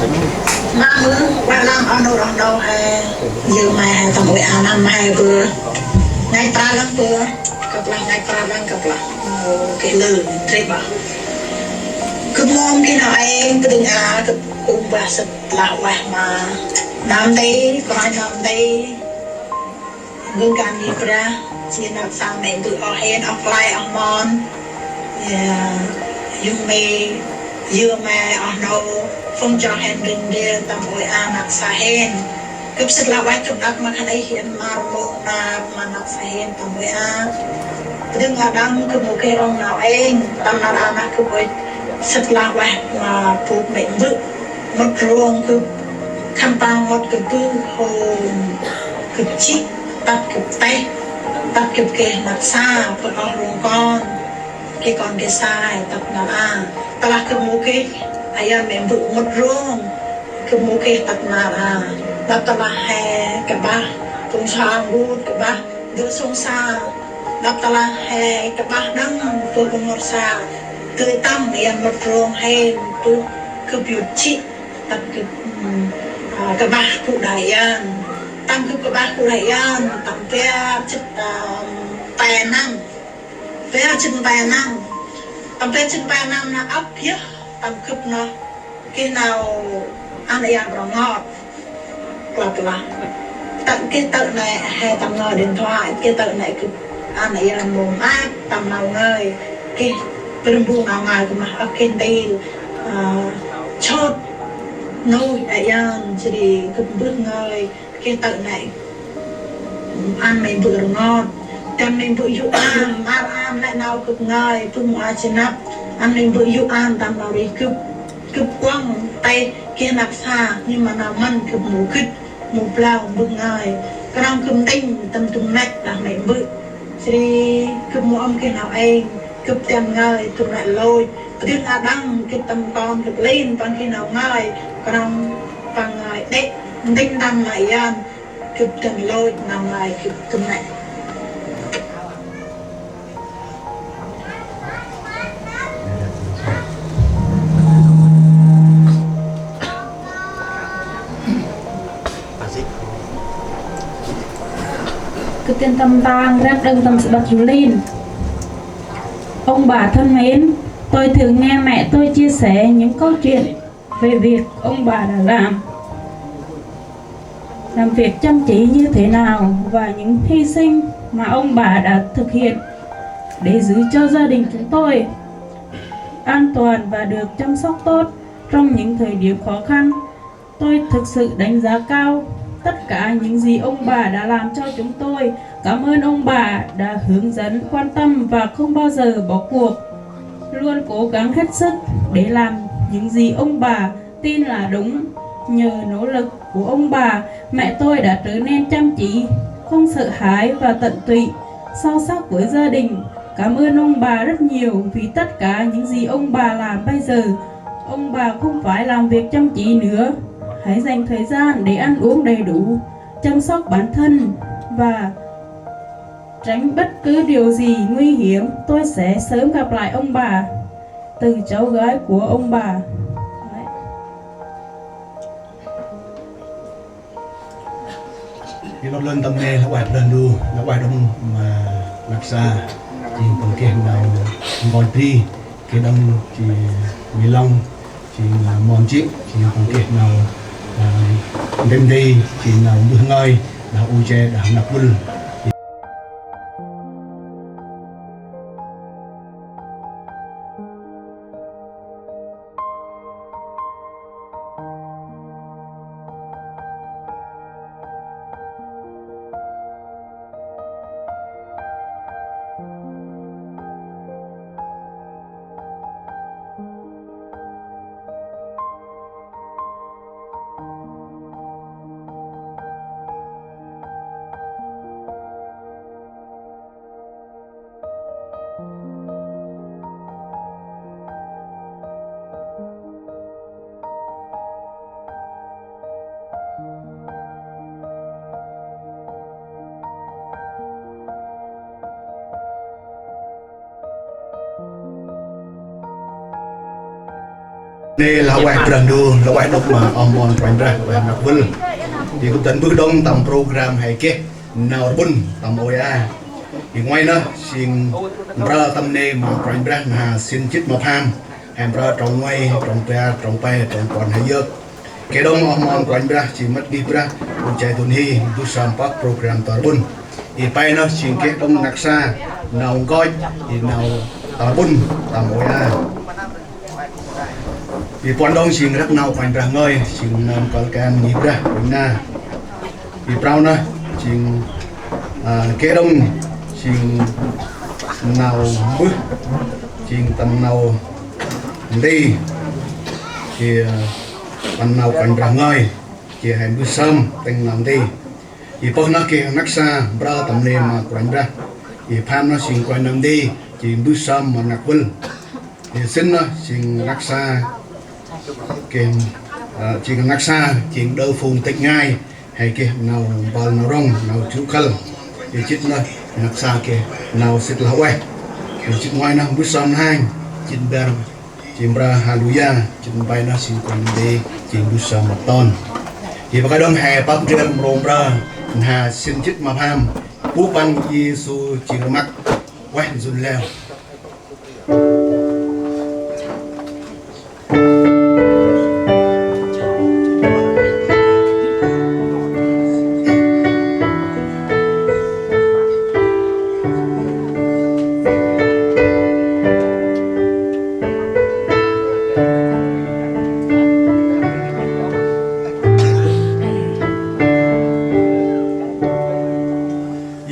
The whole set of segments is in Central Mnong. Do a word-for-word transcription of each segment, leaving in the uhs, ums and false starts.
Mơ mơ, ueh lăng a nô rŏng đô he. Yơ me he tâm ueh a năm he bơ. Ngai pra lăng bơ. Kăp lah ngai pra lăng kăp lah. Ô, keh lơ, trê bah. Kăp mong keh nau êng, bơ dâng a, kăp kŭm bah sĭt lah ueh ma. Năm tê, kôranh năm tê. Gŭ kan ni Brah, jêh năp sa mê̆ bơ̆ oh hên, oh klai, oh mon. Ya, yŭng mê̆, yơ me, oh nô, phung chroh hên rĭng rêl, tâm ôi a năp sa hên. Gâp sĭt lah ueh gâp năp ma khân ay hên, mar mông năp ma năp sa hên, tâm ôi a. Bơ̆ dâng a đăng gâp mâu geh rŏng nau êng, tâm nar a năp gâp ôi sĭt lah ueh ma bôk mê̆ bơ̆. Mŭt rông gâp, khân păng mŭt gâp bơh hôm gâp jê̆, tât gâp têh, tât gâp geh năp sa, bơ̆ oh rông kon, geh kon geh sai, tât nar a. Tơ lah gâp mâu geh, ayăn mê̆ bơ̆ mŭt rông, gâp mâu geh tât nar a. Năp tơ lah he kƀah, phung sa ngut kƀah, dŭ sông sa. Năp tơ lah he kƀah đăng, bơ̆ phung ngor sa. Tơ tâm ayăn mŭt rông he, bơ̆ gâp yŭt jê̆. Tât gâp, ưm, a, kƀah gŭ đah ayăn. Tâm gâp kƀah gŭ đah ayăn, tâm bar jê̆t, ưm, pe năm. Bar jê̆t pe năm. Tâm bar jê̆t pe năm nơh ăp yơh, tâm gâp nơh. Geh nau ăn ayăn rngot. Klăp lah. Tât geh tơ̆ nĕ he tâm ngơi điện thoại, geh tơ̆ nĕ gâp ăn ayăn mông ăp tâm nau ngơi. Geh bơ̆ rơmbung nau ngơi gâp mah ăp geh ntil. A, chôt nuih ayăn, jêh ri gâp mbơh ngơi, geh tơ̆ nĕ ăn mê̆ bơ̆ rngot. Tâm mê̆ bơ̆ yô̆ ăn, mar ăn lĕ nau gâp ngơi, bơ̆ mâu a jê̆ năp. Ăn mê̆ bơ̆ yô̆ ăn tâm nau ri gâp, gâp kuŏng têh geh năp sa, nhưng mà nau mân gâp mâu gĭt. Mâu blau mbơ̆ ngơi, knŏng gâp ntĭnh tâm dŭm năp đah mê̆ bơ̆. Jêh ri gâp mâu ŏm geh nau êng, gâp tâm ngơi dŭm năp lôch. Bơ̆ dâng a đăng gâp tâm kon gâp lin păng geh nau ngơi, knŏng păng ngơi đê̆ ntĭnh tâm nau ayăn, gâp tâm lôch nau ngơi gâp dŭm năp. Gâp dâng tâm ntang, rep đŏng tâm samƀŭt Yôlin. Ông bà thân mến, tôi thường nghe mẹ tôi chia sẻ những câu chuyện về việc ông bà đã làm, làm việc chăm chỉ như thế nào và những hy sinh mà ông bà đã thực hiện để giữ cho gia đình chúng tôi an toàn và được chăm sóc tốt trong những thời điểm khó khăn. Tôi thực sự đánh giá cao tất cả những gì ông bà đã làm cho chúng tôi. Cảm ơn ông bà đã hướng dẫn, quan tâm và không bao giờ bỏ cuộc. Luôn cố gắng hết sức để làm những gì ông bà tin là đúng. Nhờ nỗ lực của ông bà, mẹ tôi đã trở nên chăm chỉ, không sợ hãi và tận tụy, sâu sắc với gia đình. Cảm ơn ông bà rất nhiều vì tất cả những gì ông bà làm bây giờ. Ông bà không phải làm việc chăm chỉ nữa. Hãy dành thời gian để ăn uống đầy đủ, chăm sóc bản thân và tránh bất cứ điều gì nguy hiểm. Tôi sẽ sớm gặp lại ông bà. Từ cháu gái của ông bà. Ê lôh lơn tâm nê lah ueh Brah Ndu, lah ueh đŏng ma năp sa, jêng păng geh nau ngơi bri, geh đŏng jêng mi lŏng, jêng mon jê̆, jêng păng geh nau, a, ndrel ndrel, jêng nau mbơh ngơi, đah u che, đah năp vâl. Nê lah ueh Brah Ndu, lah ueh đŏng ma oh mon Kôranh Brah, ueh Mrak Vâl. Di gâp dăn bơh đŏng tâm program he geh nau rbŭn tâm Ôi A. Di ngoai nơh jêng mprơ tâm nê ma Kôranh Brah, n'ha sĭn jât ma pham. He mprơ trong nguay, trong bar, trong pe, trong puăn he yơk. Geh đŏng oh mon Kôranh Brah, jêng mât geh Brah, ŭch jay dŭn hi, bơh sơm pơk program tâm rbŭn. I pe nơh jêng geh đŏng n'hak sa nau nkoch, i nau tâm rbŭn tâm Ôi A. I puăn đŏng jêng răk nau Kôranh Brah ngơi, jêng nơm kơl kan ngih Brah, Kôranh Na. I prao nơh jêng, a, geh đŏng jêng nau mbơh, jêng tâm nau nti, jêng, a, tâm nau Kôranh Brah ngơi, jêng he mbơh sơm tĭng nau nti. I pơh nơh geh n'hak sa mprơ tâm nê ma Kôranh Brah. I pham nơh jêng kôranh nơm nti, jêng mbơh sơm ma Mrak Vâl. I sĭn nơh jêng n'hak sa geh, ơ, jêng n'hak sa jêng đơ phung tĭch ngai, he geh nau mpơl nau rŏng, nau jŭ khâl. I jât nơh n'hak sa geh nau sĭt lah ueh. I jât ngoai nơh mbơh sơm n'hanh, jât bar jêng mprơ Haleluya, jât pe nơh jêng kôranh nti, jêng mbơh sơm ma ton. I pơk đŏng he pơk ndrel mrô mprơ, n'ha sĭn jât ma pham, bu păng Yêsu jêng rmăk, ueh nsŭn leo.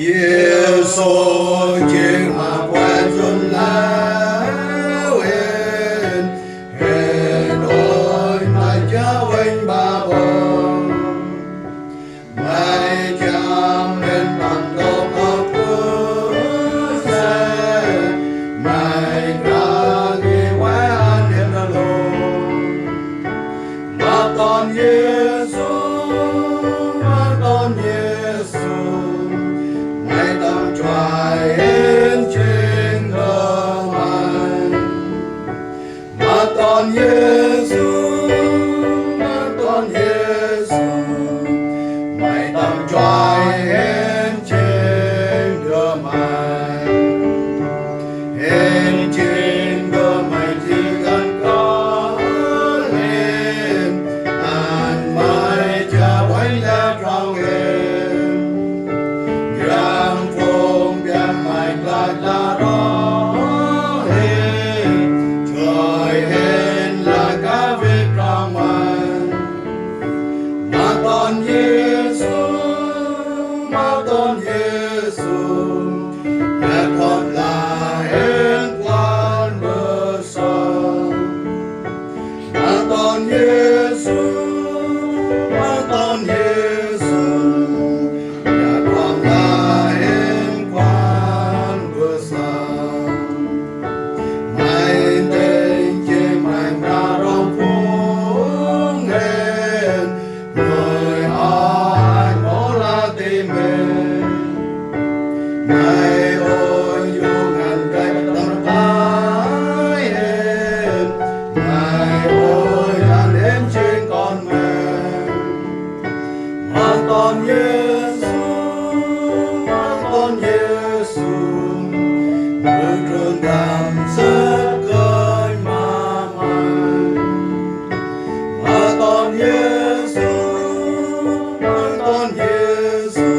Yêsu jêng ma kuăl jun leo hên, hên ôi ma jao uănh ba bông. May jao hên tâm dôk âk bơh sê, may kra ngih ueh ăn hên rlung. Ma ton Yêsu, ma ton Yêsu, may tâm chuai hên jêng ndơ may. Ma ton Yêsu, ma ton Yêsu, may tâm chuai hên jêng ndơ may. Hên jêng ndơ may jêng kăn kơl hên, ăn may jao uănh lĕ trong hên. Njrăng phung biăp may klach lah ro hên, chuai hên lah kah vêt trong may. Ma ton Yêsu, ma ton Yêsu, yak hŏm lah hên kuăl mbơh sơm. Ma ton Yêsu, ma ton Yêsu, yak hŏm lah hên kuăl mbơh sơm. May ntĭnh jêng may mra rŏng phung hên, ngơi hên mâu lah ti mĭn. May ôi yô̆ ngăn kăch tâm rklaih hên, may ôi ngăn hên jêng kon may. Ma ton Yêsu, ma ton Yêsu, mbơh trŭn đăm sât kơnh ma may. Ma ton Yêsu, ma ton Yêsu,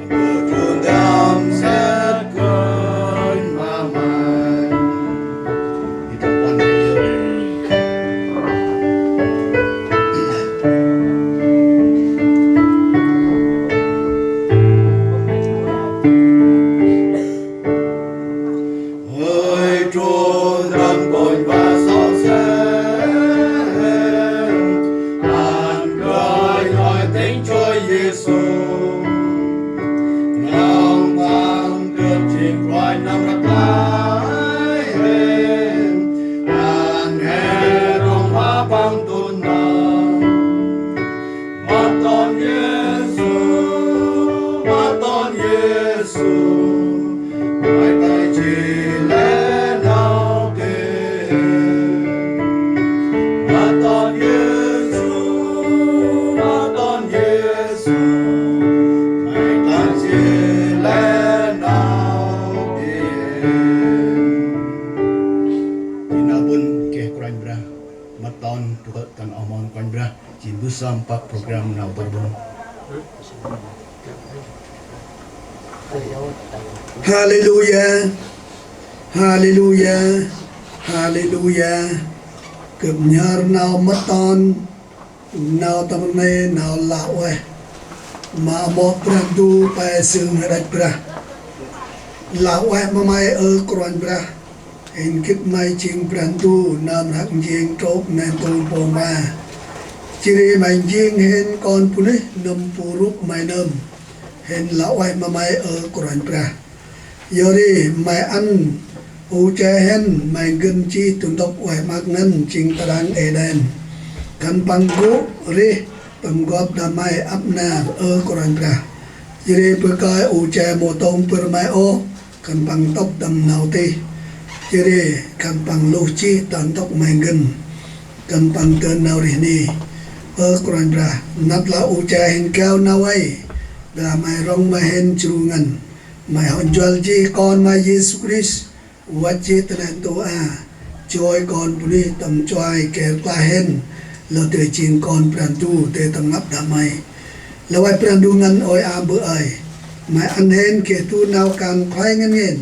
mbơh trŭn đăm sât kơnh ma may. Hơi trôn răng kônh ba sâu sen, ăn kơi nhoi tĭng Chúa Yêsu. Nong păng kơt jêng Kôranh năm rklaih hên, ăn he rŏng ma păng tŭn nơm. Ma ton Yêsu, ma ton Yêsu, may tay jêh lĕ nau tih. Sơm păk program nau bơr bơh. Haleluya. Haleluya. Haleluya. Gâp nhar nau mât ton, nau tâm rnê, nau lah ueh ma amoh Brah Ndu pe sưng hđăch Brah. Lah ueh ma May, ơ Kôranh Brah. Hên gĭt May jêng Brah Ndu nơm rhăk njêng trôk neh ntu mpômpa. Jêh ri May njêng hên kon bunuyh nâm bu rup May nơm. Hên lah ueh ma May, ơ Kôranh Brah. Yor ri May ăn u che hên May gân jêh du ntŭk ueh maak ngăn jêng ta răng Êđen. Khân păng gŭ rêh tâm gop đah May ăp nar, ơ Kôranh Brah. Jêh ri bơh kơi u che mâu tông bâr May ôh, khân păng tŭp tâm nau tih. Jêh ri khân păng luh jêh ta ntŭk May gân, khân păng dơn nau rêh ni. Ơ Kôranh Brah, năt lah u che hên gao nau ay, đah May rŏng ma hên jru ngăn. May hŏ njuăl jêh Kon May Yêsu Krist văch jêh ta neh ntu a, joi kon bunuyh tâm chuai geh rklaih hên, lor dơi jêng Kon Brah Ndu dơi tâm ngăp đah May. Lah ueh Brah Ndu ngăn ôi a bơh ơi. May ăn hên geh du nau kan khlay ngăn ngên.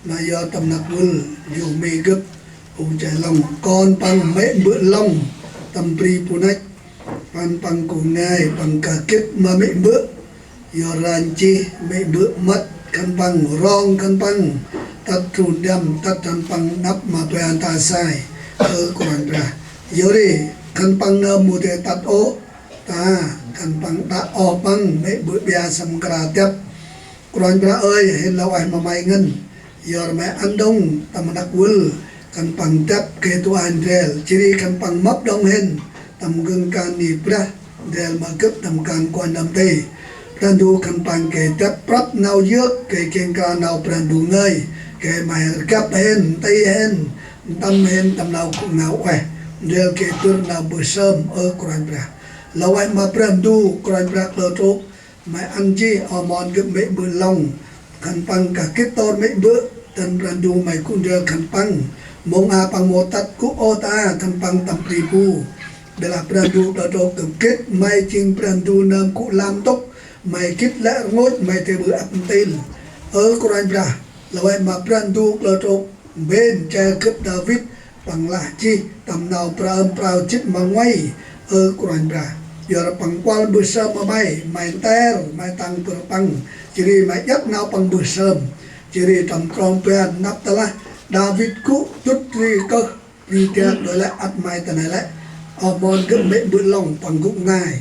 Nau yor tâm năk vâl, yor Mi gâp u che lŏng, kon păng mê̆ bơ̆ lŏng tâm bri bu năch. Khân păng gŭ ngai, păng kah gĭt ma mê̆ bơ̆. Yor ranh jêh mê̆ bơ̆ mât, khân păng rong, khân păng tât trun đăm, tât khân păng năp ma ƀon ta sai, ơ Kôranh Brah. Yor ri khân păng nơm mâu dơi tât ôh, ta khân păng đă oh păng mê̆ bơ̆ ƀiă sâm nkra dăp. Kôranh Brah ơi, hên lah ueh ma May ngăn. Yor May ăn đŏng tâm năk vâl, khân păng dăp geh du a ndrel, jêh ri khân păng mâp đŏng hên tâm gưng kan ngih Brah ndrel ma gâp tâm kan kuănh nơm tih. Brah Ndu khân păng geh dăp prăp nau yơk, geh geh nkra nau Brah Ndu ngơi, geh May rgăp hên, nti hên, ntăm hên tâm nau gŭ nau ueh, ndrel geh dŭr nau mbơh sơm, ơ Kôranh Brah. Lah ueh ma Brah Ndu, Kôranh Brah klơ trôk, May ăn jêh oh mon gâp mê̆ bơ̆ lŏng. Khân păng kah gĭt tôr mê̆ bơ̆, dăn Brah Ndu May gŭ ndrel khân păng. Mông a păng mâu tât gŭ ôh ta khân păng tâm bri bu. Ƀiălah Brah Ndu klơ trôk gâp gĭt May jêng Brah Ndu nơm gŭ lam ntŭk. May gĭt lĕ rngôch, May dơi ƀư ăp ntil. Ơ Kôranh Brah, lah ueh ma Brah Ndu klơ trôk. Mbên che gâp Đavid, păng lah jêh tâm nau prao, prao jât ma nguay, ơ Kôranh Brah. Yor păng kuăl mbơh sơm ma May, May nter, May tăng bâr păng, jêh ri May iăt nau păng mbơh sơm. Jêh ri tâm trong ban năp tơlah Đavid gŭ dŭt ri kơh bri tian đôi lĕ ăt May ta nây lĕ. Oh mon gâp mê̆ bơ̆ lŏng păng gŭ ngai.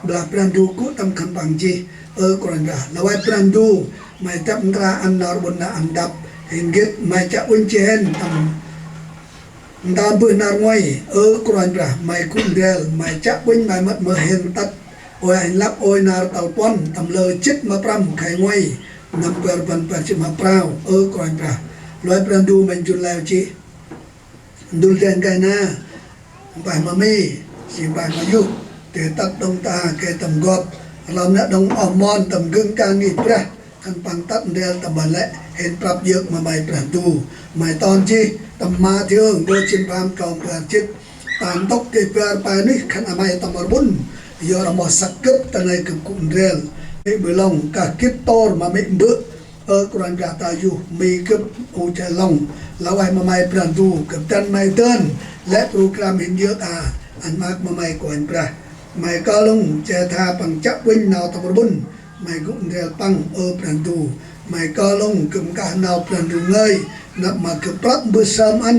Ƀiălah Brah Ndu gŭ tâm khân păng jêh, ơ Kôranh Brah. Lah ueh Brah Ndu, May dăp nkra ăn nau rƀŭn na ăn đăp. Hên gĭt May chiă uănh jêh hên tâm ntơm bơh nar nguay, ơ Kôranh Brah. May gŭ ndrel, May chiă uănh, May mât mơh hên tât. Ôi hên lăp ôi nar tal puăn, tâm lơ jât ma prăm khay nguay, năm bar rbăn bar jât ma prao, ơ Kôranh Brah. Lah ueh Brah Ndu, May njŭn leo jêh. Ndŭl deh ngai na, mpeh ma Mi, jêh mpeh ma Yuh, dơi tât đŏng ta gay tâm gop, lăm nă đŏng oh mon tâm gưng kan ngih Brah, khân păng tât ndrel tâm ban lĕ, hên prăp yơk ma May Brah Ndu, May ton jêh, tâm Mathiơ, ndơ jê̆t pham trong bar jât, ta ntŭk gay bar pe nuyh khân may tâm rƀŭn, yor amoh săk gâp ta nây gâp gŭ ndrel, mê̆ bơ̆ lŏng, kah gĭt tôr ma mê̆ bơ̆, Ơ Kôranh Brah ta Yuh, Mi gâp u che lŏng, lah ueh ma May Brah Ndu, gâp dăn May dơn, lĕ program hên yơk a, ăn maak ma May Kôranh Brah. May kơl lŏng, che tha păng chiă uănh nau tâm rƀŭn, May gŭ ndrel păng, ơ Brah Ndu. May kơl lŏng, gâp nkah nau Brah Ndu ngơi, năp ma gâp prăp mbơh sơm ăn,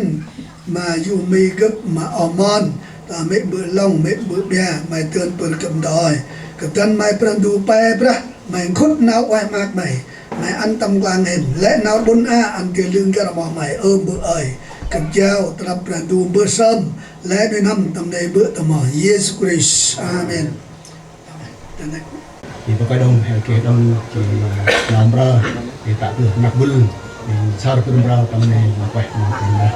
ma Yuh Mi gâp, ma oh mon, ta mê̆ bơ̆ lŏng, mê̆ bơ̆ ƀiă, May dơn bâr gâp ntơm. Gâp dăn May Brah Ndu pe Brah, May nkhŭt nau ueh maak May. May ăn tâm nklang hên, lĕ nau rƀŭn a ăn gay lưng gay rmah May, ơ Bơ̆ ơi. Gâp jao, ta năp Brah Ndu mbơh sơm, lĕ nuih n'hâm tâm nây Bơ̆ ta amoh, Yêsu Krist. Amen. Amen. Jêh ri bơh kơi đŏng, he geh đŏng, jêh ri nau mprơ, jêh ri ta bơh năk bŭl, jêh ri sar bơh mprơ tâm nây, nau ueh, nau ueh.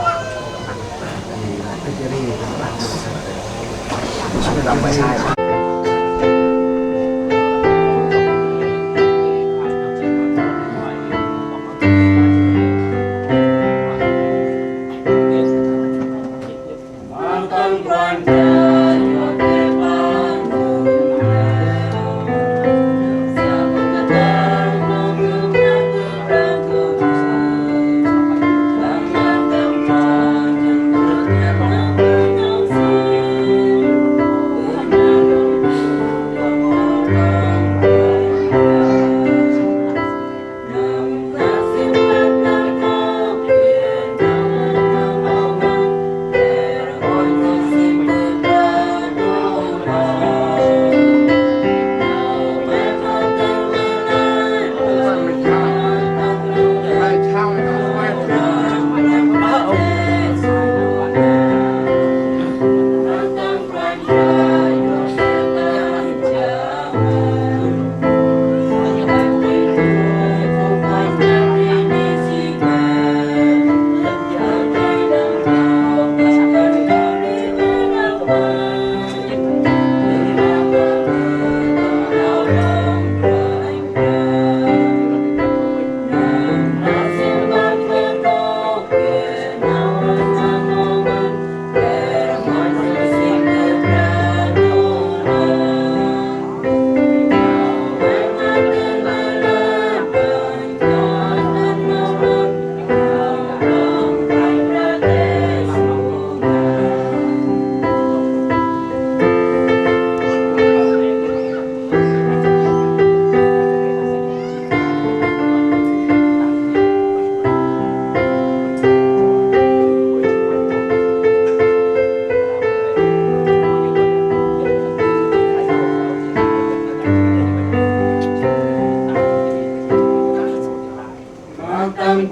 Tâm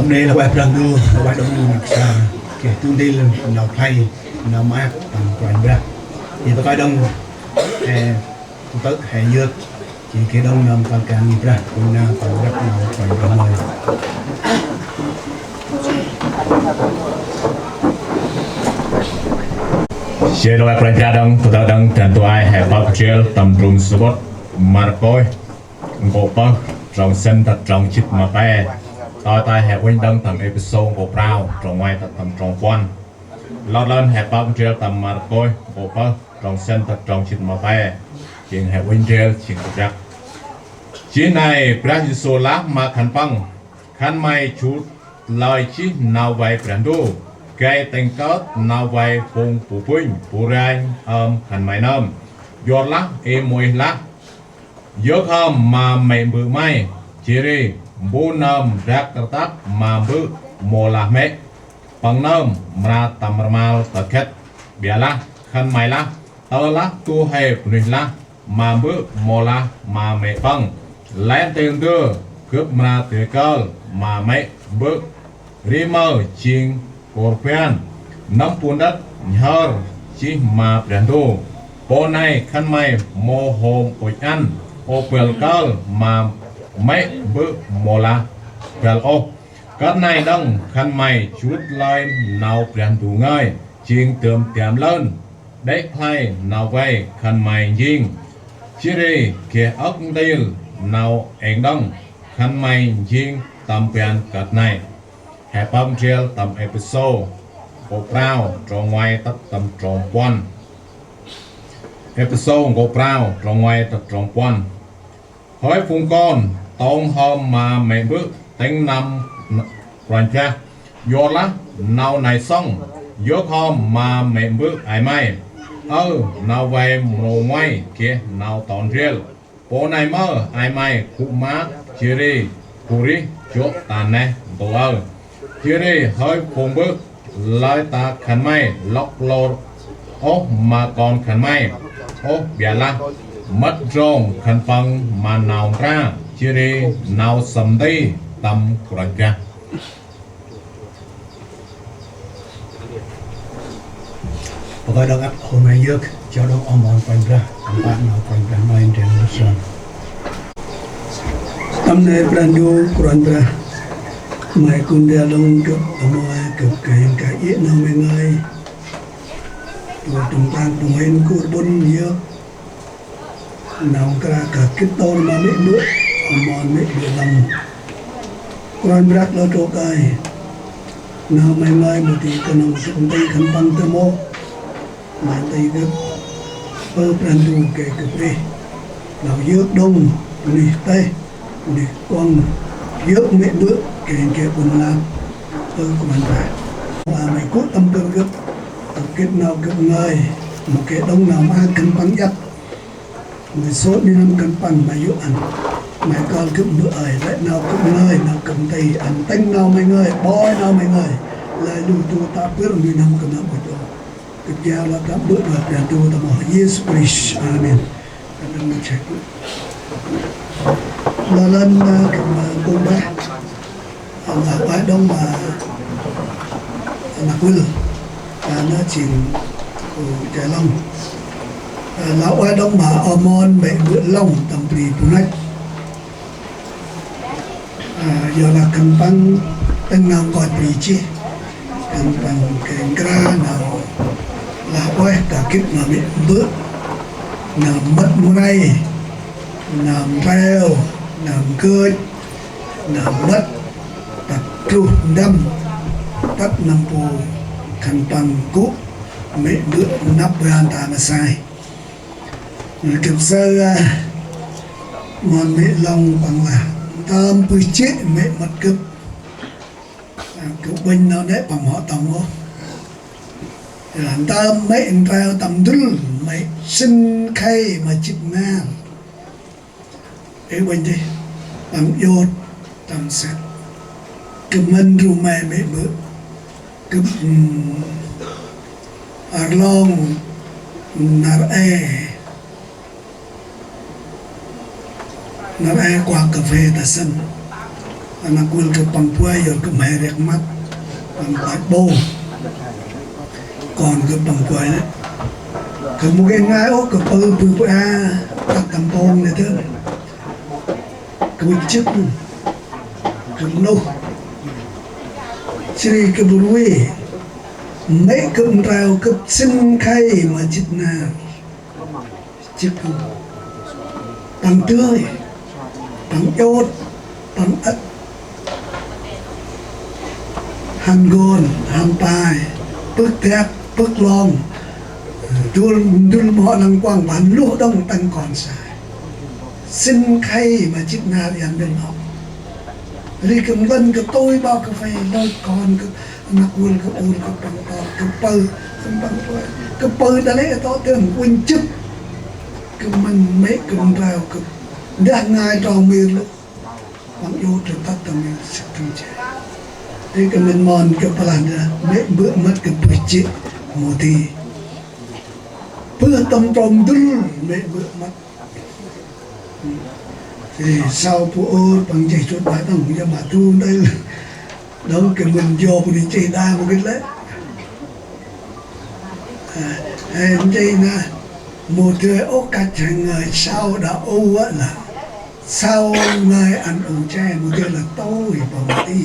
nê lah ueh Brah Ndu, lah ueh đŏng nơm sa, geh du ntil nau khlay, nau maak tâm Kôranh Brah. Ê, ta kơi đŏng, ê, ta kơi he yơk, jêng geh đŏng nơm tâm kan ngih Brah, gŭ nơm tâm rnăk nau Kôranh Brah ngơi. Jêh lah ueh Kôranh Brah đŏng, ta kơi đŏng, dăn tui ay he pơk ndrel tâm ndrôm samƀŭt Markôs, nkô̆ pơh, trong sĭn tât trong jât ma pe. Tơl ta he uănh đŏng tâm Êphêsô nkô̆ prao, trong nguay tât tâm trong puăn. Lor lơn he pơk ndrel tâm Markôs nkô̆ pơh, trong sĭn tât trong jât ma pe. Jêng he uănh ndrel, jêng kơjăp. Jêh nây Brah Yêsu lah ma khân păng: Khân may jut lơi jêh nau vay Brah Ndu, gay tĭng kơt nau vay phung bu bŭnh, bu ranh, ơm khân may nơm. Yorlah Y-Môis lah: Yơk hŏm ma mê̆ mbơ̆ may, jêh ri mbu nơm dak rtăp ma mbơ̆ mâu lah mê̆ păng nơm, mra tâm rmal ta khĭt. Ƀiălah khân may lah: Tơlah du huê bunuyh lah ma mbơ̆ mâu lah ma mê̆ păng, lĕ ntil ndơ gâp mra dơi kơl ma mê̆ mbơ̆ ri mơ jêng kôrban nâm bu ndât nhhơr jêh ma Brah Ndu. Pô nây khân may mâu hôm ŭch ăn ôh băl kơl ma mê̆ mbơ̆ mâu lah băl ôh. Kơt nây đŏng khân may jut lơi nau Brah Ndu ngơi, jêng dơm tiăm lơn đê̆ khlay nau vay khân may njêng. Jêh ri geh âk ntil nau êng đŏng khân may njêng tâm ban kơt nây. He pơm ndrel tâm Êphêsô nkô̆ prao, trong nguay tât tâm trong puăn. Êphêsô nkô̆ prao, trong nguay tât trong puăn. Hơi phung kon, tông hŏm ma mê̆ mbơ̆ tĭng nâm Kôranh Brah. Yorlah nau nây sŏng: Yơk hŏm ma mê̆ mbơ̆ ay may. Ơ, nau vay mrô nguay geh nau ton ndrel. Pô nây mơ ay may gŭ maak, jêh ri gŭ rêh jŏ ta neh ntu aơ. Jêh ri hơi phung mbơ̆, lơi ta khân may lŏk lor ôh ma kon khân may ôh, ƀiălah mât ndrŏng khân păng ma nau mra, jêh ri nau sâm nti tâm Kôranh Brah. Pô kơi đŏng ăt hôm he yơk, jao đŏng oh mon Kôranh Brah, tâm pă nau Kôranh Brah ngơi ndrel lŭ sơm. Tâm nê Brah Ndu Kôranh Brah, may gŭ ndrel đŏng gâp, oh mon gâp gay kay iê nau may ngơi. Tua tâm tang tum hên kôr ƀŭn yơk. Nau nkra kah gĭt tôr ma mê̆ mbơ̆, oh mon mê̆ mbơ̆ lăm. Kôranh Brah lơ trôk ay. Nau may ngơi mâu di knŏng gâp nti khân păng tơm ôh. May nti gâp. Ơ Brah Ndu gay gâp rêh. Nau yơk đŏng, bunuyh têh, bunuyh kuŏng. Yơk mê̆ mbơ̆, gay gay ƀŭn lap. Ơ Kôranh Brah. May gŭ tâm bơr gâp. Gĭt nau gâp ngơi. Mâu geh đŏng nau maak khân păng iăt. May sôt nuih n'hâm khân păng ma yô̆ ăn. May kơl gâp mbơ̆ ơi, lĕ nau gâp ngơi, nau gâp nti, ăn tĭng nau may ngơi, bơi nau may ngơi. Lơi lu du tă bơr nuih n'hâm khân păng ŭch ôh. Gâp jao lah gâp mbơ̆ ma Brah Ndu ta amoh Yêsu Krist. Amen. Gâp đŏng ma jêh. Lơ lăn, ơ, gâp, ơ, kông bah. Lah ueh đŏng ma, ơ, năk Wâl, ơ, nơh jêng, ơ, Chalong. Ơ, lah ueh đŏng ma Amon, mê̆ Mbơ̆ Long, tâm bri Bunăch. Ơ, yorlah khân păng tĭng nau nkoch bri jêh, khân păng geh nkra nau lah ueh ta gĭt ma mê̆ Mbơ̆, nau mât mray, nau mpreo, nau mgơch, nau mât, tât truh ndăm, tât nâm bu khân păng gŭ mê̆ Mbơ̆ năp ban ta ma sai. Gâp say, ơ, mon mê̆ Long păng lah: Ntơm bơh jê̆ mê̆ mât gâp, ơ, gâp uănh nau nê păng mâu tŏng ôh. Ơ, ntơm mê̆ ntreo tâm ndŭl, mê̆ sĭn khay ma jĭt nar. Ê uănh dih, tâm iôt, tâm săk. Gâp mĭn ru may mê̆ Mbơ̆. Gâp, ưm, rlong nar ê, nar ê kuah cà phê ta sĭn. Năk Wâl gâp păng buay, yor gâp mhe riăk măt, păng pach ƀô. Kon gâp păng buay lĕ. Gâp mâu geh ngai ôh, gâp pơ bư pơ a, tât tâm pông nê dơm. Gâp jêh, gâp nôh. Jêh ri gâp rui. Mê̆ gâp ntreo gâp sĭn khay ma jĭt nar. Jêh, păng dơi, păng iôt, păng ât. Hăn gon, hăn pai, pơk dak, pơk long. Dôl ndŭl mâu hŏ lăng kuăng, păng luh đŏng tăng kon sai. Sĭn khay ma jĭt nar, ăn đŏng hŏ. Ri gâp mlân gâp tui bao cà phê, lôch kon gâp, Năk Wâl gâp ur gâp păng ton, gâp pơ, gâp păng pơ, gâp pơ ta lĕ tŏ tơm uănh jêh. Gâp mĭn mê̆ gâp ntreo gâp ndah ngai trong mir lôh. Păng iôt tât tâm mir săk tâng che. Ê gâp mĭn mon gâp păng lah ndah, mê̆ Mbơ̆ mât gâp bơh jê̆ mâu di. Bơh tâm trôm ndŭl mê̆ Mbơ̆ mât. Ê, sau bu ur păng nchih chut ba đŏng, ya ma du ntil. Đŏng gâp mĭn yo bu nchih đa mâu gĭt lĕ. Ê, ê, nchih na, mâu dơi ôh kăch hên ngơi sau đa u a lah. Sau ngơi ăn u che, mâu dơi lah tui păng ti.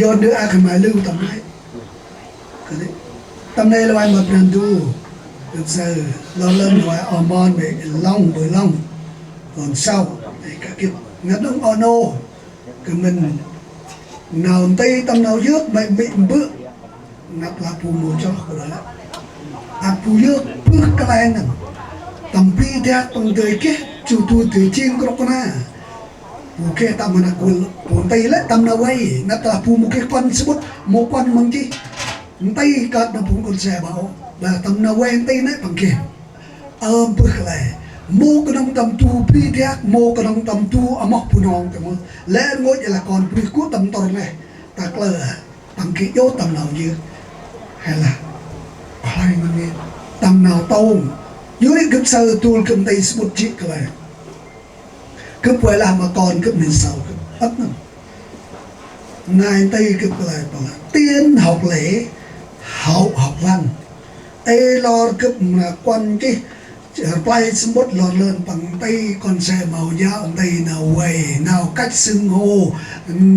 Yo ndơ a khân may lư tâm nây. Tâm nây lah ueh ma Brah Ndu. Gâp say, lơ lăn lah ueh oh mon mê̆ Long, Mbơ̆ Long. Kon sau, ê, kah gĭt. Ngăn đŏng oh nô. Gâp mĭn nau nti tâm nau yơk, mê̆, mê̆ Mbơ̆. Ngăn lah bu mâu chroh kơ lĕ. Ăt bu yơk, bơh kăl e ngăn. Tâm bri dak păng dơi geh, chu du dơi jêng krŭk kna. Bu geh tâm ma Năk Wâl, bu nti lĕ tâm nau vay, ngăn lah bu mâu geh kuăn sămƀŭt, mâu kuăn măng jêh. Nti kơt nâm phung kon se ƀă ôh, ƀă tâm nau vay nti nê păng geh. Ơ, bơh kăl e, mâu knŏng tâm du bri dak, mâu knŏng tâm du amoh Bunong tơ mơh. Lĕ rngôch lah kon bri gŭ tâm ntŭr neh, ta klơ, păng geh iôt tâm nau yơk. Hay lah, khlay ngăn ngên, tâm nau tông. Yor ri gâp say dôl gâp nti sămƀŭt jê̆ kăl e. Gâp ueh lah ma kon gâp, mĭn sau gâp ăt nơh. Nai nti gâp kăl e păng lah: Tiên học lễ, hậu học văn. Ê lor gâp mra kuăn jêh, rplay sămƀŭt lor lơn păng nti kon se mâu yao nti nau vay, nau cách xưng hô,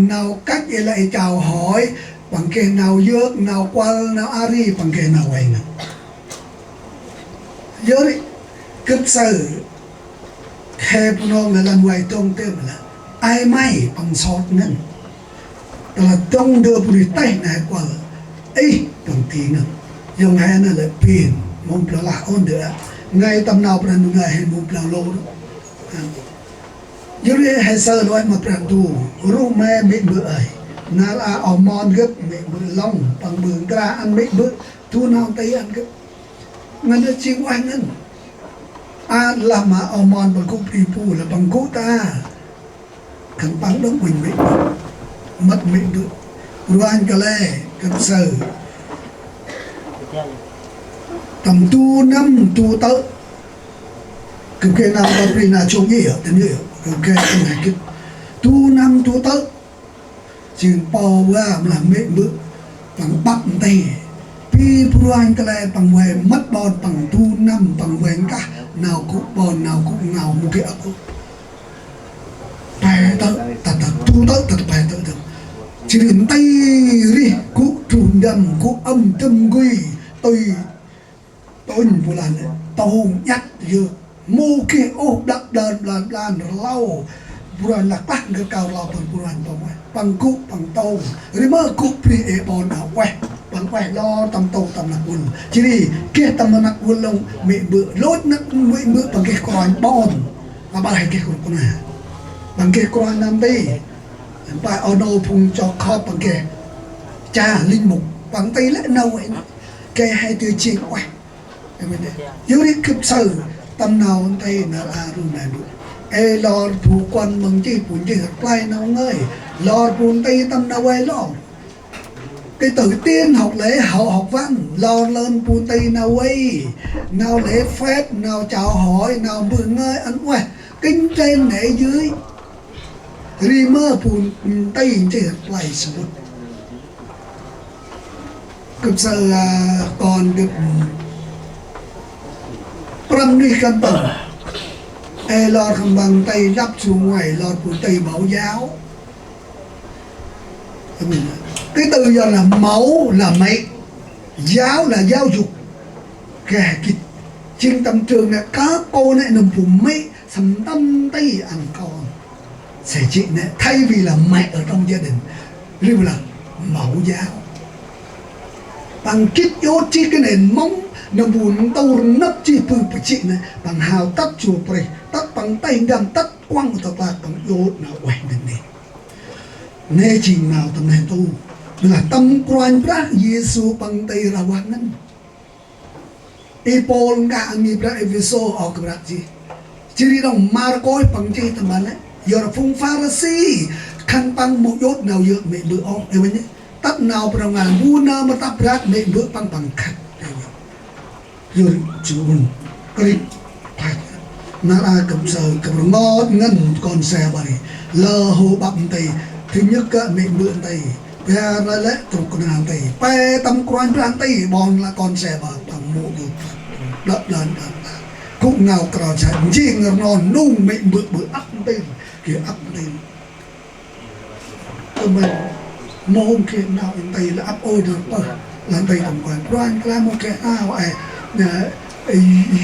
nau cách ê lĕ chào hỏi, păng geh nau yơk, nau kuăl, nau a ri, păng geh nau vay nơh. Yor ri, gâp say, khe Bunong lah lăn vay dŏng tơm lah ai may păng sot ngăn. Tơlah dŏng ndơ bunuyh têh nai kuăl, ih păng ti ngăn. Yŏng he nơh lĕ pin, mâu blau lah ôn dơ a. Ngai tâm nau Brah Ndu ngai he mâu blau lôr. Yor ri he say lah ueh ma Brah Ndu, ruh mê̆, mê̆ Mbơ̆ ơi. Nar a oh mon gâp, mê̆ Mbơ̆ Long, păng Mbơ̆ Nkra ăn mê̆ Mbơ̆, du nau nti ăn gâp. Ngăn a jêng ueh ngăn. A lah ma oh mon păng gŭ bri bu lah păng gŭ ta. Khân păng đŏng uănh mê̆ ƀư. Mât mê̆ ƀư. Ruanh kăl e, kăl saơ. Tâm du năm du tơ̆. Kơ geh nau ta bri na chung yơ, tơ yơ. Kơ geh nau gĭt. Du năm du tơ̆. Jêng pô va mlah mê̆ ƀư păng ƀăp nti. Bi bruanh kăl e păng vay mât ƀon păng du năm păng vay nkah nau gŭ ƀon nau gŭ ngao mâu geh âk ôh. Pe tơ̆, ta ta du tơ̆, ta ta pe tơ̆ tơ̆. Jêh ri nti rêh gŭ druh ndăm gŭ ăm dâm gui tui Tŭnh bu lan nê, tông iăt yơk. Mâu geh ôh đăp đơn blan blan rlau. Bruanh lah klah ngơ kao rlau păng bruanh păng ueh. Păng gŭ păng tông. Ri mơ gŭ bri ê ƀon a ueh. Păng ueh lor tâm tông tâm năk vâl. Jêh ri geh tâm năk vâl lŏng mê̆ ƀư. Lôch năk mê̆ ƀư păng geh kôranh ƀon. Aƀaơ he geh kôranh kơna. Păng geh kôranh nơm ti. Pă oh nô phung chok khop păng geh. Cha linh mục. Păng ti lĕ nau ueh. Geh he tơ jêng ueh. Yor ri gâp saơ tâm nau nti nar a ru nai ru. Ê lor bu kuăn mâng jêh bu jêh rplay nau ngơi. Lor bu nti tâm nau vay lor. Cái tự tin học lễ, học, học văn, lor lơn bu nti nau vay, nau lễ phép, nau chào hỏi, nau mbơh ngơi ăn ueh, kính trên nể dưới. Ri mơ bu nti jêh rplay sŭt. Gâp saơ, a, kon gâp prăm nuyh khân păng. Ê lor khân păng nti lăp su ngoai lor bu nti mẫu giáo. Cái từ giờ là mẫu là mẹ, giáo là giáo dục. Geh gĭt. Jêng tâm trường nê, các cô nê nâm bu mẹ săm tâm ti ăn con. Sẽ chị nè, thay vì là mẹ ở trong gia đình, ri là mẫu giáo. Păng gĭt iôt jêh cái nền móng, nâm bu ntur nâp jêh bư pă jê̆ nê, păng hao tât chua prêh, tât păng tay ndăm, tât kuăng tât lak păng iôt nau ueh nê nê. Nê jêng nau tâm neh ntu, nê lah tâm Kôranh Brah Yêsu păng ti rah vah ngăn. Y Pôl nkah ăn ngih Brah Êphêsô, ơ kơ Brah jêh. Jêh ri đŏng Markôs păng jêh tâm ban lĕ. Yor phung Pharisi, khân păng mâu djôt nau yơk mê̆ ƀư ôh, ê wĕnh. Tât nau prao ngan, bu nơm mât tât Brah mê̆ ƀư păng păng khât. Yor jêh ŭnh, kơrĭ, khât. Nar a gâp saơ, gâp rngot ngăn kon se ƀă ri. Lơ hô ƀăp nti, thứ nhất gâ mê̆ ƀư nti. Bar lah lĕ trôk kơna nti. Pe tâm Kôranh Brah nti, ƀon lah kon se ƀă tâm mâu djôt. Đăp đan đan đan. Gŭ ngao krao sa, njêng rnon nung mê̆ ƀư ƀư ăp nti. Geh ăp nti. Tâm ban mâu hôm geh nau nti lah ăp ôi đơr pơh. Lah nti tâm Kôranh Brah, lah mâu geh ao ai. Nê, ê,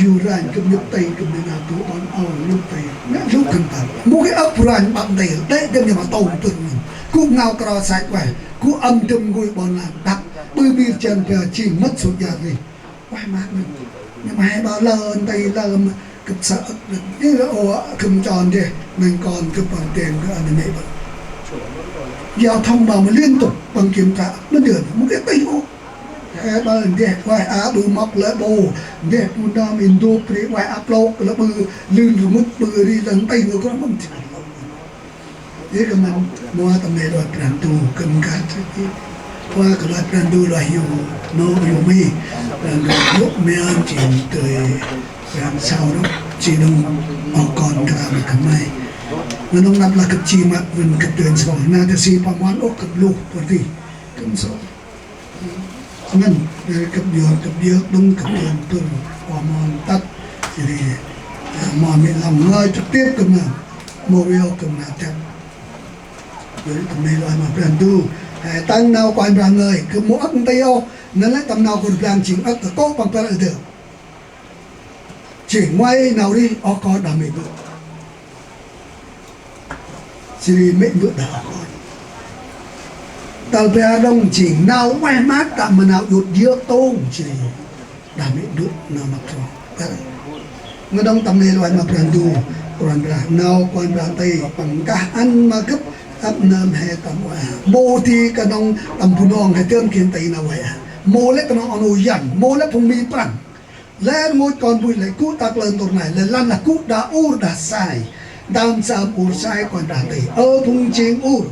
yu ranh gâp nhŭp ti, gâp nê nau tu ƀon ao nhŭp ti. Nê, lu khân păng. Mâu geh ăp Brah ƀăp nti, đê̆ gâp nê ma tông pưng. Gŭ ngao krao sa ueh, gŭ ăm dâm ngui ƀon lan đăp. Ƀư mir jan ba jêng mât sôt jar ri. Ueh mă ngăn. Nê ma he ƀă lơ nti lơ ma gâp saơ ăp ngăn. Nê lơ ô, gâp chon deh, nâng kon gâp păng teng gâ ăn nê ƀă. Giao thông mà, mà liên tục păng kiểm tra, mâu dơn, mâu geh ti ôh. He ƀă ndeh ueh a ƀư mâp lĕ ƀô, ndeh bu nơm Indo pri ueh a plôk lĕ ƀư, lưn rmŭt ƀư ri lăn tih ngơ kơt mâm ti. Ê kơ mân, mâu tâm nê lôch Brah Ndu, kơ mân kah trăp i. Ua kơ lôch Brah Ndu lôch yu, nô yu mi, Brah Ndu yu mi ăn jêng tui, Brah Ndu sau rŏ, jêh nŭng, ơ kon kơ ma kơ may. Nŭng năp lah gâp jêh mât, vân gâp dơn srong, na tơ si păng mân ôh gâp luh, pơ ti, gâp srong. Ngăn, ơ, gâp yor, gâp yor, đŭng, gâp yor, pơr, ua mon tât. Jêh ri, ơ, mon mê̆ lăm ngơi trực tiếp gâp nơm. Mâu yor gâp nơm tât. Jêh ri tâm nê lôch ma Brah Ndu. He tăng nau Kôranh Brah ngơi, gâp mâu âk nti ôh. Năn lĕ tâm nau Kôranh Brah jêng âk kơ kô̆ păng pơr ơ dơ. Jêng ngoai nau rêh ôh kon đah mê̆ ƀư. Jêh ri mê̆ ƀư đah ôh kon. Tal bar đŏng jêng nau ueh măt ta ma nau djôt yơk tông jêh ri đah mê̆ ƀư nau mât trong. Ngăn đŏng tâm nê lôch ma Brah Ndu, Kôranh Brah, nau Kôranh Brah nti păng kah ăn ma gâp ăp nơm he tâm ueh. Mâu di kơnŏng tâm Bunong he dơn geh nti nau ueh. Mâu lĕ kơnŏng ơ nô Yuăn, mâu lĕ phung Mi Prăng. Lĕ rngôch kon bunuyh lĕ gŭ ta kalơ ntur nai, lĕ lăn lah gŭ đah ur đah sai. Ntơm sơm ur sai Kôranh Brah nti. Ơ phung jêng ur,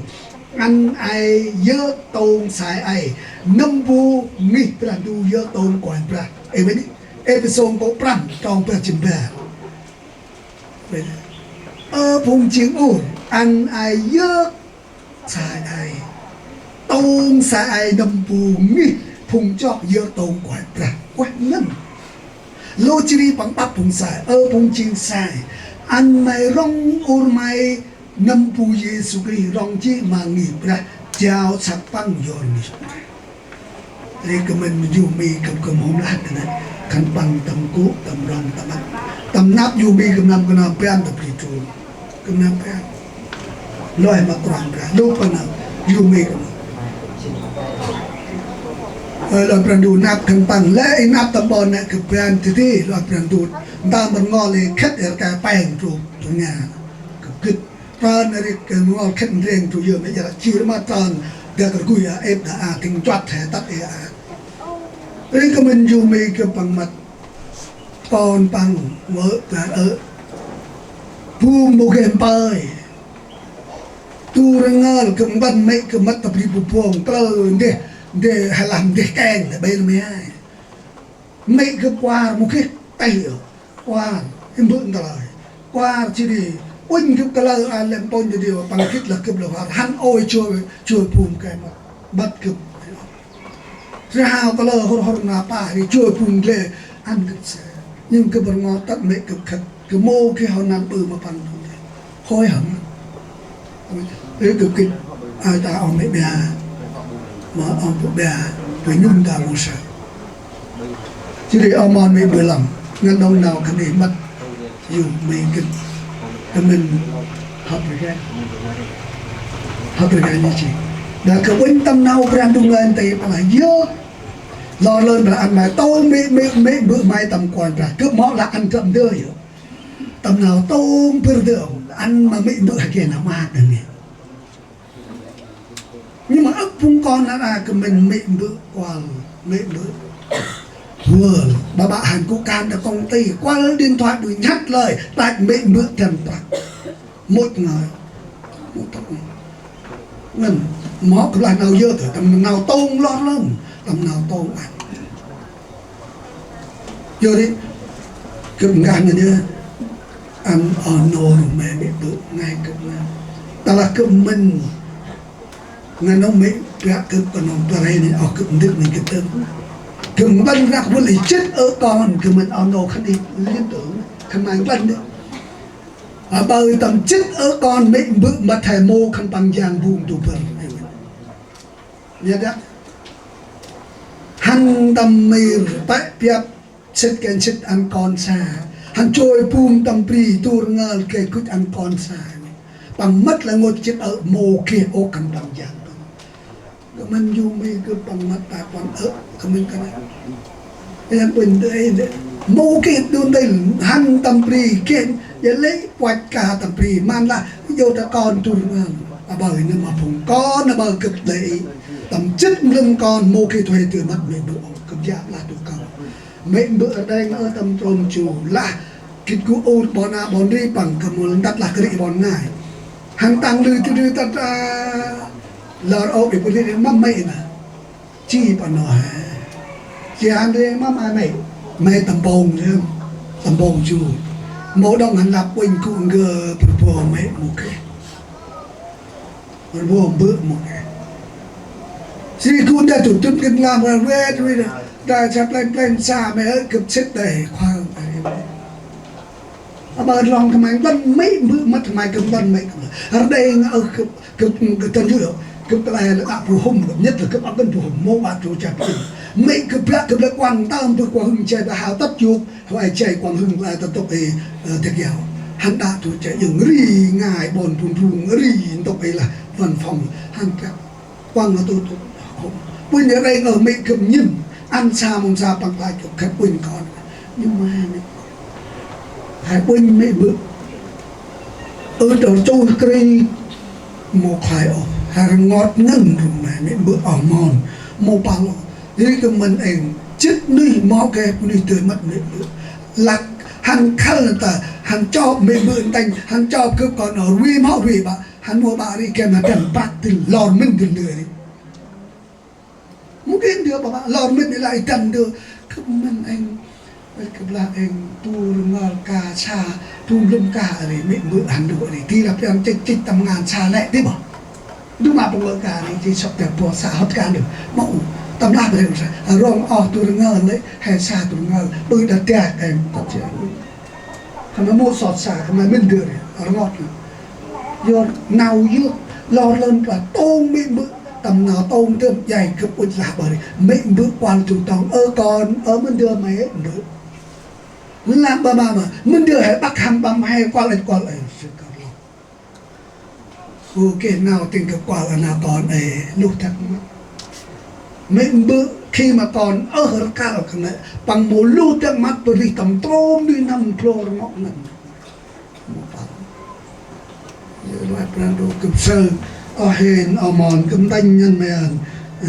ăn ay yơk tông sai ay, nâm bu ngih Brah Ndu yơk tông Kôranh Brah. Ê, bên Êphêsô nkô̆ prăm, trong bar jĭt bar. Ơ phung jêng ur, ăn ay yơk sai ay, tông sai ay nâm bu ngih phung chroh yơk tông Kôranh Brah. Ueh ngăn. Lôch ri păng păp phung sai, ơ phung jêng sai, ăn may rŏng ur may nâm bu Yêsu Krist rŏng jêh ma ngih Brah jao săk păng yor ngih Brah. Ri kơ mĭn yu mi kơ, kơ mhôm lah tơ nây. Khân păng tâm gŭ, tâm rŏng, tâm ăt. Tâm năp yu mi kơ năm kơ năm ban tâm bri trun. Kơ năm ban. Lơi ma Kôranh Brah. Lôch pa nơm. Yu mi kơ nơm. Ơ, lơi Brah Ndu năp khân păng. Lĕ i năp tâm ƀon nê kơ ban tơ ti. Lơi Brah Ndu. Ntơm rngol i khĭt i rkai peng tru. Tru nga. Kơ gĭt. Trơn ri kơ ngol khĭt ndreng tru yơm, ê, jêh lah jêr ma trơn, gak rgui a, êp đah a, tĭng nchuăt he tât ê a. Ri kơ mĭn yu mi kơ păng mât, kon păng, mơ, ơ, ơ. Bu mâu geh mpơi. Tu rngol kơ mbăn mê̆ kơ mât ta bri bu bông, klơ ndeh, ndeh, he lah ndeh keng, lĕ bê lĕ mê ai. Mê̆ gâp kuar mâu geh tay ôh. Kuar, i mbơ̆ ntơlơi. Kuar jêh ri, uănh gâp kalơ a lĕ mpônh jêh ri, păng gĭt lah gâp lĕ kuar. Hăn ôi chua, chua phung kơi mât. Bât gâp. Ri hao kalơ hôr hôr na pa, ri chua phung lĕ, ăn gâp se. Nhưng gâp rngot tât mê̆ gâp khât. Gâp mâu geh hŏ năn ƀư ma păng. Khôi hăm. Ê, gâp gĭt, a, ta ong mê̆ ƀiă. Ma ong bŭ ƀiă, bơh nhŭm ta mâu say. Jêh ri ong mon mê̆ ƀư lăm. Ngăn đŏng nau khân ê mât. Yu, mê̆ gĭt. Kơ mĭn hăp rơgay. Hăp rơgay ni chi. Đah kơ uănh tâm nau Brah Ndu ngăn tay pala yơk. Lor lơn pala ăn may tông mê̆, mê̆, mê̆ bơ̆ may tâm kuan Brah. Gâp mâu lah ăn trâm dơi yơk. Tâm nau tông bơ̆r dơ̆, ăn ma mê̆ mbơ̆ hơgei nau mât đah nê. Nhưng mà âk phung kon nây a kơ mĭn mê̆ mbơ̆ kuăl, mê̆ mbơ̆ vơl, ƀa ƀă hăn gŭ kan ta công ty, kuăl điện thoại đuôi nhăt lơi, tăch mê̆ mbơ̆ dăn prăk. Mŭt ngơi. Mŭt ngơi. Ngăn, mâu kơ lah nau yơk, tâm nau tông lor lơn, tâm nau tông ăn. Yor ri, gâp ngăn nê, ăn oh nô rŏng mê̆ bơ̆ ngai gâp ngăn. Tơ lah gâp mĭn, ngăn nô mê̆ bơ̆ gâp kơ nô bơrê nê, oh gâp ndâk nê gâp tơm. Gâp mbăn răk vâl i jât ơ kon, gâp mĭn oh nô khân i liên tưởng, khân may mbăn nê. Aƀaơ tâm jât ơ kon mê̆ mbơ̆ mât he mâu khân păng jang bum du bơ̆r. Yor dak. Hăn tâm mir pĕ piăp sĭt kĕnh sĭt ăn kon sa. Hăn joi bum tâm bri du rngăl geh gŭch ăn kon sa. Păng mât lah rngôch jât ơ mâu geh ôh khân păng jang bum. Kơ mĭn yu mi gâp păng mât ta kuăn ơ, kơ mĭn kơ nây. Ê, ăn uănh tơ ê, mâu geh du ntil, hăn tâm bri, geh, ya lĕ puăch ka tâm bri, mân lah, yua ta kon du rngăl. Aƀaơ nê ma phung kon, aƀaơ gâp lĕ. Tâm jât mlâm kon, mâu geh du huê dơi mât mê̆ mbơ̆, gâp jăp lah du kon. Mê̆ mbơ̆ rđêng ơ tâm trôm chu, lah, gĭt gŭ ur ƀon a ƀon ri păng, gâp mâu lah ntât lah kri ƀon ngai. Hăn tăng lư tu lư tât a, lor ôp i pô ri mâm mê̆ nê. Chi păng nô he. Chi hăn ri mâm a mê̆. Mê̆ tâm pông ri. Tâm pông chu. Mâu đŏng hăn lăp uănh gŭ ngơ pơ pô mê̆ mâu geh. Pơ pô mbơ̆ mâu geh. Jêh ri gŭ nda tŭ tŭt gân lam ra wet wet. Nda sa pleng pleng sa mê̆ ơi gâp sĭt đê. Khoan. Aƀaơ rlong khân may mbăn mê̆ mbơ̆ mât khân may gâp mbăn mê̆ gâp. Rđêng ơ gâp, gâp, gâp tăn yŭ, gâp tơlơi lah tă bu hŭm, gâp nhĭt lah gâp ăp mbăn bu hŭm, mâu ƀă tru chai pin. Mê̆ gâp bă gâp lĕ kuăn ntơm bu kuăn hŭm chai ƀă hao tât yŭk, hao ai chai kuăn hŭm lah tât tŭk ê, ơ, têk yao. Hăn tă tru chai yơng ri ngai ƀon bun rung ri ntŭk ê lah văn phòng, hăn bă. Kuăn ma tu tu. Uănh rđêng ơ mê̆ gâp nhĭm. Ăn sa mông sa păng klaih gâp khât uănh kon. Nhưng mà nê. Hai uănh mê̆ bơ̆. Ơ tơ chôn kri. Mâu klaih ôh. Hai rngot ngăn rŭng ma mê̆ bơ̆ oh mon. Mâu pal ôh. Ri kơ mĭn êng. Jêh nuyh mâu geh bunuyh dơi mât mê̆ mbơ̆. Lah hăn khâl ta, hăn chop mê̆ mbơ̆ ntĭnh, hăn chop gâp kon nau rvê mâu rvê ƀă, hăn mâu ƀă ri geh ma dăn băk dâng lor mĭn dâng ndơ ri. Mâu geh ndơ ƀă ƀă lor mĭn i lah i dăn ndơ. Gâp mĭn êng, gâp lah êng, du rngăl ka sa, du lŭm ka ri, mê̆ mbơ̆ hăn ndơ ri. Di lah piăng chêch chêch tâm ngan sa lĕ di ƀă. Ndơ ma păng lơ ka ri, di sŏk tep bo sa hŏt ka ndơ. Mâu, tâm lah bre sa. Rong oh du rngăl lĕ, he sa du rngăl. Ƀư đa dak êng, tât jêh. Khân may mâu sŏt sa, khân may mĭn ndơ ri, rngot. Yor nau yơk, lor lơn pla tông mê̆ mbơ̆, tâm nau tông tơm jay gâp ŭch lah ƀă ri. Mê̆ mbơ̆ kuăl du tông, ơ kon, ơ mĭn ndơ mê̆ mbơ̆. Lah ƀă ma ma, mĭn ndơ he ƀăk hăn ƀăm he kuăl êch kuăl êch. Sư kơl lŏ. Ơ, geh nau tĭng gâp kuăl a nau kon ê, luh dak măt. Mê̆ mbơ̆ khi ma kon ơh rkăl kơt nây, păng mâu luh dak măt bơh rih tâm trôm nuih n'hâm klô rngot ngăn. Mâu păng. Yơ, lôch Brah Ndu gâp sơm, oh hên, oh mon, gâp ntĭnh ngăn mê̆ ăn, ơ,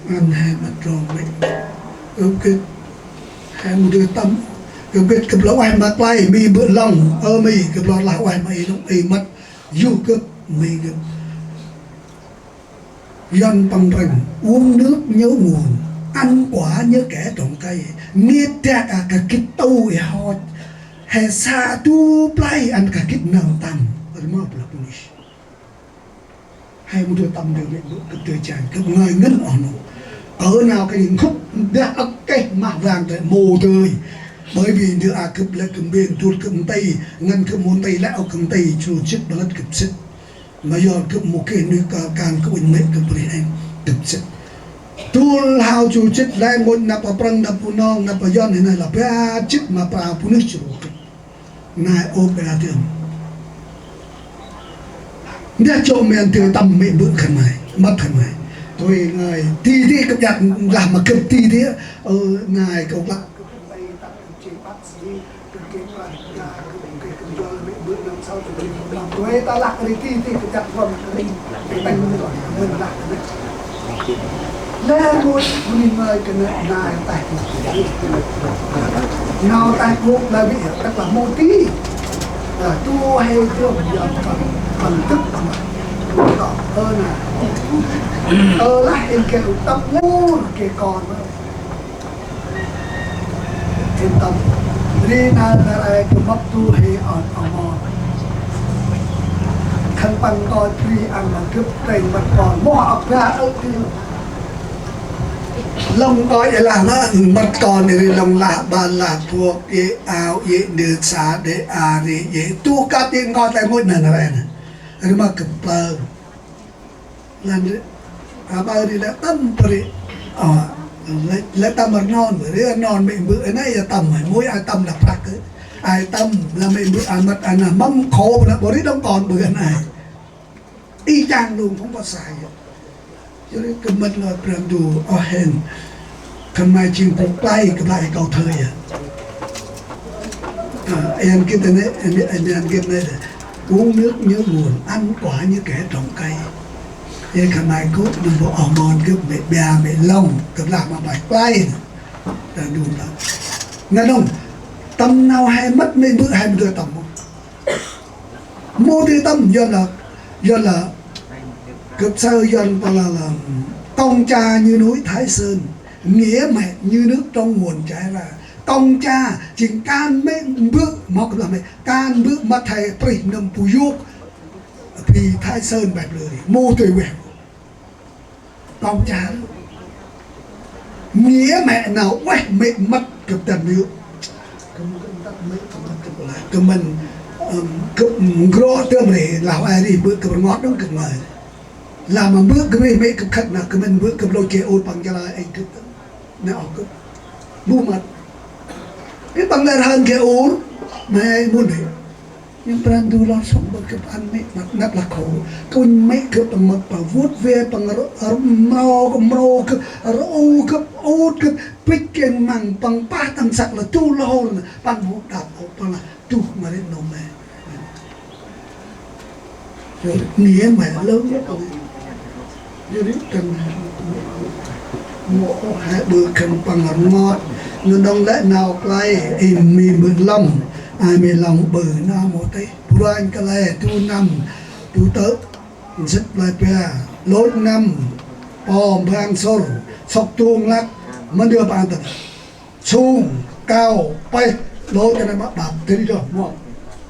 ngăn he măt trong mê̆. Gâp gĭt, he mâu dơi tâm, gâp gĭt gâp lŏ ueh ma klei, mê̆ mbơ̆ lŏng, ơ mê̆, gâp lŏ lah ueh ma i lŏng, i măt, yu gâp, mê̆ gâp. Yuăn păng răng, uống nước nhớ nguồn, ăn quả nhớ kẻ trồng cây. Ngêt dak a kah gĭt tu i hŏch. He sa du play ăn kah gĭt nơm tăm. Rmâu blah bunuyh. He mâu dơi tâm dơi mê̆ mbơ̆ gâp dơi janh, gâp ngơi ngăn oh nô. Ơ nau kah nkhŭp dak âk keh mah vang dơi mâu dơi. Bởi vì ndơ a gâp lĕ gâp mbên dul gâp nti, ngăn gâp mâu nti lĕ ôh gâp nti, jru jêt bơh lăt gâp sĭt. Ma yor gâp mâu geh nuih kơl kan gâp uănh mê̆ gâp rêh êng gâp sĭt. Dul hao jru jêt lĕ ngôch năp a Prăng, năp Bunong, năp a Yuăn, hên nây lah ba jêt ma prao bunuyh jru gâp. Nai ôp ê la dơm. Ndah jŏ mê̆ ăn dơi tâm mê̆ mbơ̆ khân may, mât khân may. Tui ngơi, ti ti gâp jăk lah ma gâp ti ti, ơ, nai kâo lah. Lĕ mâu bunuyh ngơi kơt nây nau tah gŭ. Nau tah gŭ lah vĭ, tức là mâu ti. Lah tu he dơm yơm păng, păng tŭk păng. Ơ nai. Ơ lah êng geh u tâm ngăn geh kon. Yên tâm. Ri nau nau rai gâp mâp du huê ăn oh mon. Khân păng koi bri ăn ma gâp têng mât kon. Mâu ăp ba ơ ti. Lŏng koi i lah ma mât kon ri lŏng lah ƀăn lah phuôk i ao i ndơ sa đê a ri i. Tu kăt i nkoi tay mŭt nau nau rai nây. Ri ma gâp plơng. Lah ndri, a, ƀă ri lĕ tâm pơ ri. Ơ, lĕ, lĕ tâm rnon, ri rnon mê̆ mbơ̆, ê nây ya tâm, môi ai tâm lah prăk. Ai tâm, lah mê̆ mbơ̆, ai mât, ai nơm, mâm khô, lah ƀă ri đŏng kon bơ̆ nây. Y chang luôn, không có sai. Yor ri gâp mât lơ Brah Ndu, oh hên. Khân may jêng bu klei, gâp lah i kâo thơi a. Ơ, ê ăn gĭt nây, ê ăn gĭt nây. Uống nước nhớ nguồn, ăn quả như kẻ trồng cây. Ê khân may gŭ nâm bu oh mon gâp mê̆ ƀiă mê̆ lŏng, gâp lah ma bai klei. Đa đun lŏng. Ngăn nông, tâm nau he mât mê̆ mbơ̆ he mât tâm mâu. Mâu dơi tâm, Yuăn lah, Yuăn lah, gâp saơ Yuăn păng lah, là công cha như núi Thái Sơn, nghĩa mẹ như nước trong nguồn chảy ra. Công cha, jêng kan mê̆ mbơ̆, mâu gâp lah mê̆, kan mbơ̆ mât he prêh nâm bu yôk, bri Thái Sơn bai blơ ri, mâu dơi ueh. Kong cha. Nghĩa mẹ nau ueh mê̆ mât gâp dăn yơh. Gâp mât gâp mât gâp lah. Gâp mĭn, ưm, gâp ngrŏ tơm ri, lah ai ri bơ̆ gâp rngot đŏng gâp ngơi. Lah ma bơ̆ gâp ri mê̆ gâp khât nơh, gâp mĭn bơ̆ gâp lôch geh ur păng jra êng gâp. Nê oh gâp. Bu mât. Ê păng lĕ rhăn geh ur, mê̆ mŭn ri. Yơh Brah Ndu lor sŏng bơ̆ gâp ăn mê̆ mât năp lah khâu. Kơnh mê̆ gâp păng mât păng vŭt ve păng rơ-, rơ-, mrô gâp, mrô gâp, rơ-, u gâp, ŭt gâp, pĭch kêng măng păng pah tăng săk lah tu lor nơh, păng hŭp đăp hŭp păng lah tuh ma ri nô mê̆. Yơh ri, nghĩa mẹ lớn nhất. Yơh ri, tăng Mâu ôh he ƀư khân păng rngot. Ngăn đŏng lĕ nau klei i mi ƀư lŏng, ai mi lŏng ƀư nau mâu tih. Bruanh kăl e du năm, du tơ̆, nsĭt play pia, lôch năm, po mbang sŭr, sŏk tuông lăk, mân dơ păng tơ̆. Sung, kao, peh, lôch kơ nây ma ƀăp, tơ ri đŏh mŏ.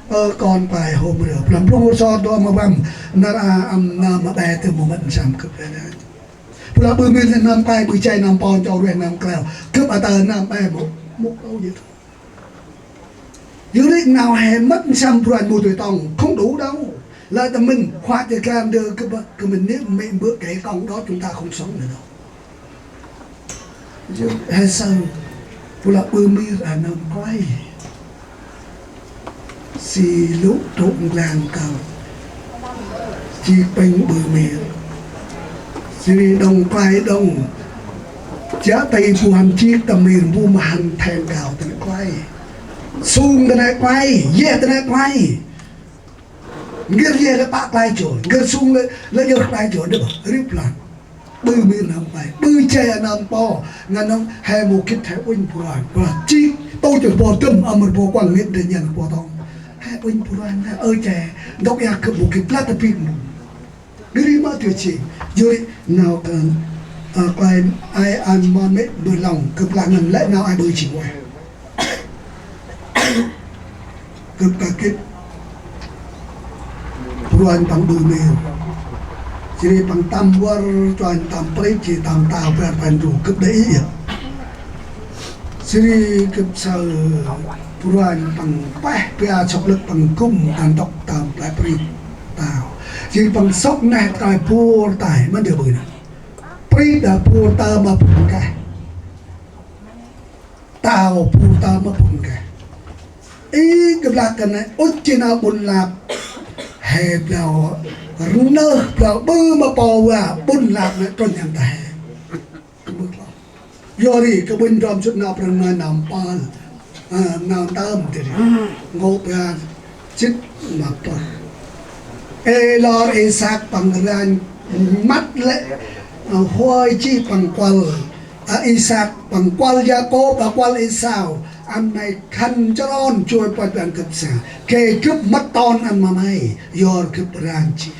Ơ kon pay hôm rơ, plăm plung rơ so đŏ ma ƀăm, nar a ăn nơm ma ƀe tơ mâu mât nsăm kơp rơ. Pula ƀư mir nơm pay, ƀư chay nơm pon, chau reh nơm kleo. Kơp a tơ nơm pay mŭk, mŭk đâu yơh. Yor ri nau he mât nsăm bruanh mâu tui tŏng, không đủ đâu. Lơi ta mĭn, khua che kan dơ kơp, kơp mĭn nê, mĭn bơ kê kŏng đó chúng ta không sống nữa đâu. Yor he saơ, pula ƀư mir a nơm klei. Si lŭ trôk nklang kơl. Jik pêng ƀư mir. Si ri đŏng klei đŏng. Jă tây bu hăn jik tâm mir bu ma hăn then kao tơ nê klei. Sung tơ nê klei, yeh tơ nê klei. Ngir yeh lĕ pă klei joi, ngir sung lĕ, lĕ yơh klei joi, ndơ ri plan. Ƀư mir nơm klei, ƀư che nơm po, ngăn nơm he mâu gĭt he uănh bruanh, bruanh jik, tô chơ bo dơm, amâr bo kuăng ngĭt đe nhăn bo tŏng. He uănh bruanh, he ơ che, dôk yak kơ mâu gĭt lăt ta pit mâu. Gĭt ri ma tui jik, yor ri nau kơ, ơ, klei ai ăn ma mê ƀư lŏng, kơ plah ngăn lĕ nau ai ƀư jik ueh. Kơp ka gĭt. Bruanh păng ƀư mir. Jêh ri păng tâm văr, bruanh tâm prit, jêh ri tâm tao, bar păng du, kơp đei i yơh. Jêh ri kơp saơ, bruanh păng peh, pia sŏk lât păng gŭm, tâm tŏk, tâm play prit, tao. Jêh ri păng sŏk neh, trai pur, tai, mân dơ ƀư nơh. Prit đah pur tơ ma pur keh. Tao bu tao ma bŭn keh. I kơ blah kơ nê, ŭch jêh nau ƀŭn lap. He blau, rnơh blau ƀư ma po va, ƀŭn lap nê trŭnh ăn ta he. Yor ri, kơ ƀŭn ndrŏm sŭt nau prăng nai nau mpơl. A, nau ntơm tơ ri. Ngŏ ƀiă. Jêh ma pơh. Ê lor Isăk păng ranh măt lĕ, a, huơi jêh păng kuăl, a, Isăk păng kuăl Yakôp, a, kuăl Êsau. Ăn may khân chron joi păt ăn gâp sa. Gay gâp mât ton ăn ma may, yor gâp ranh jêh.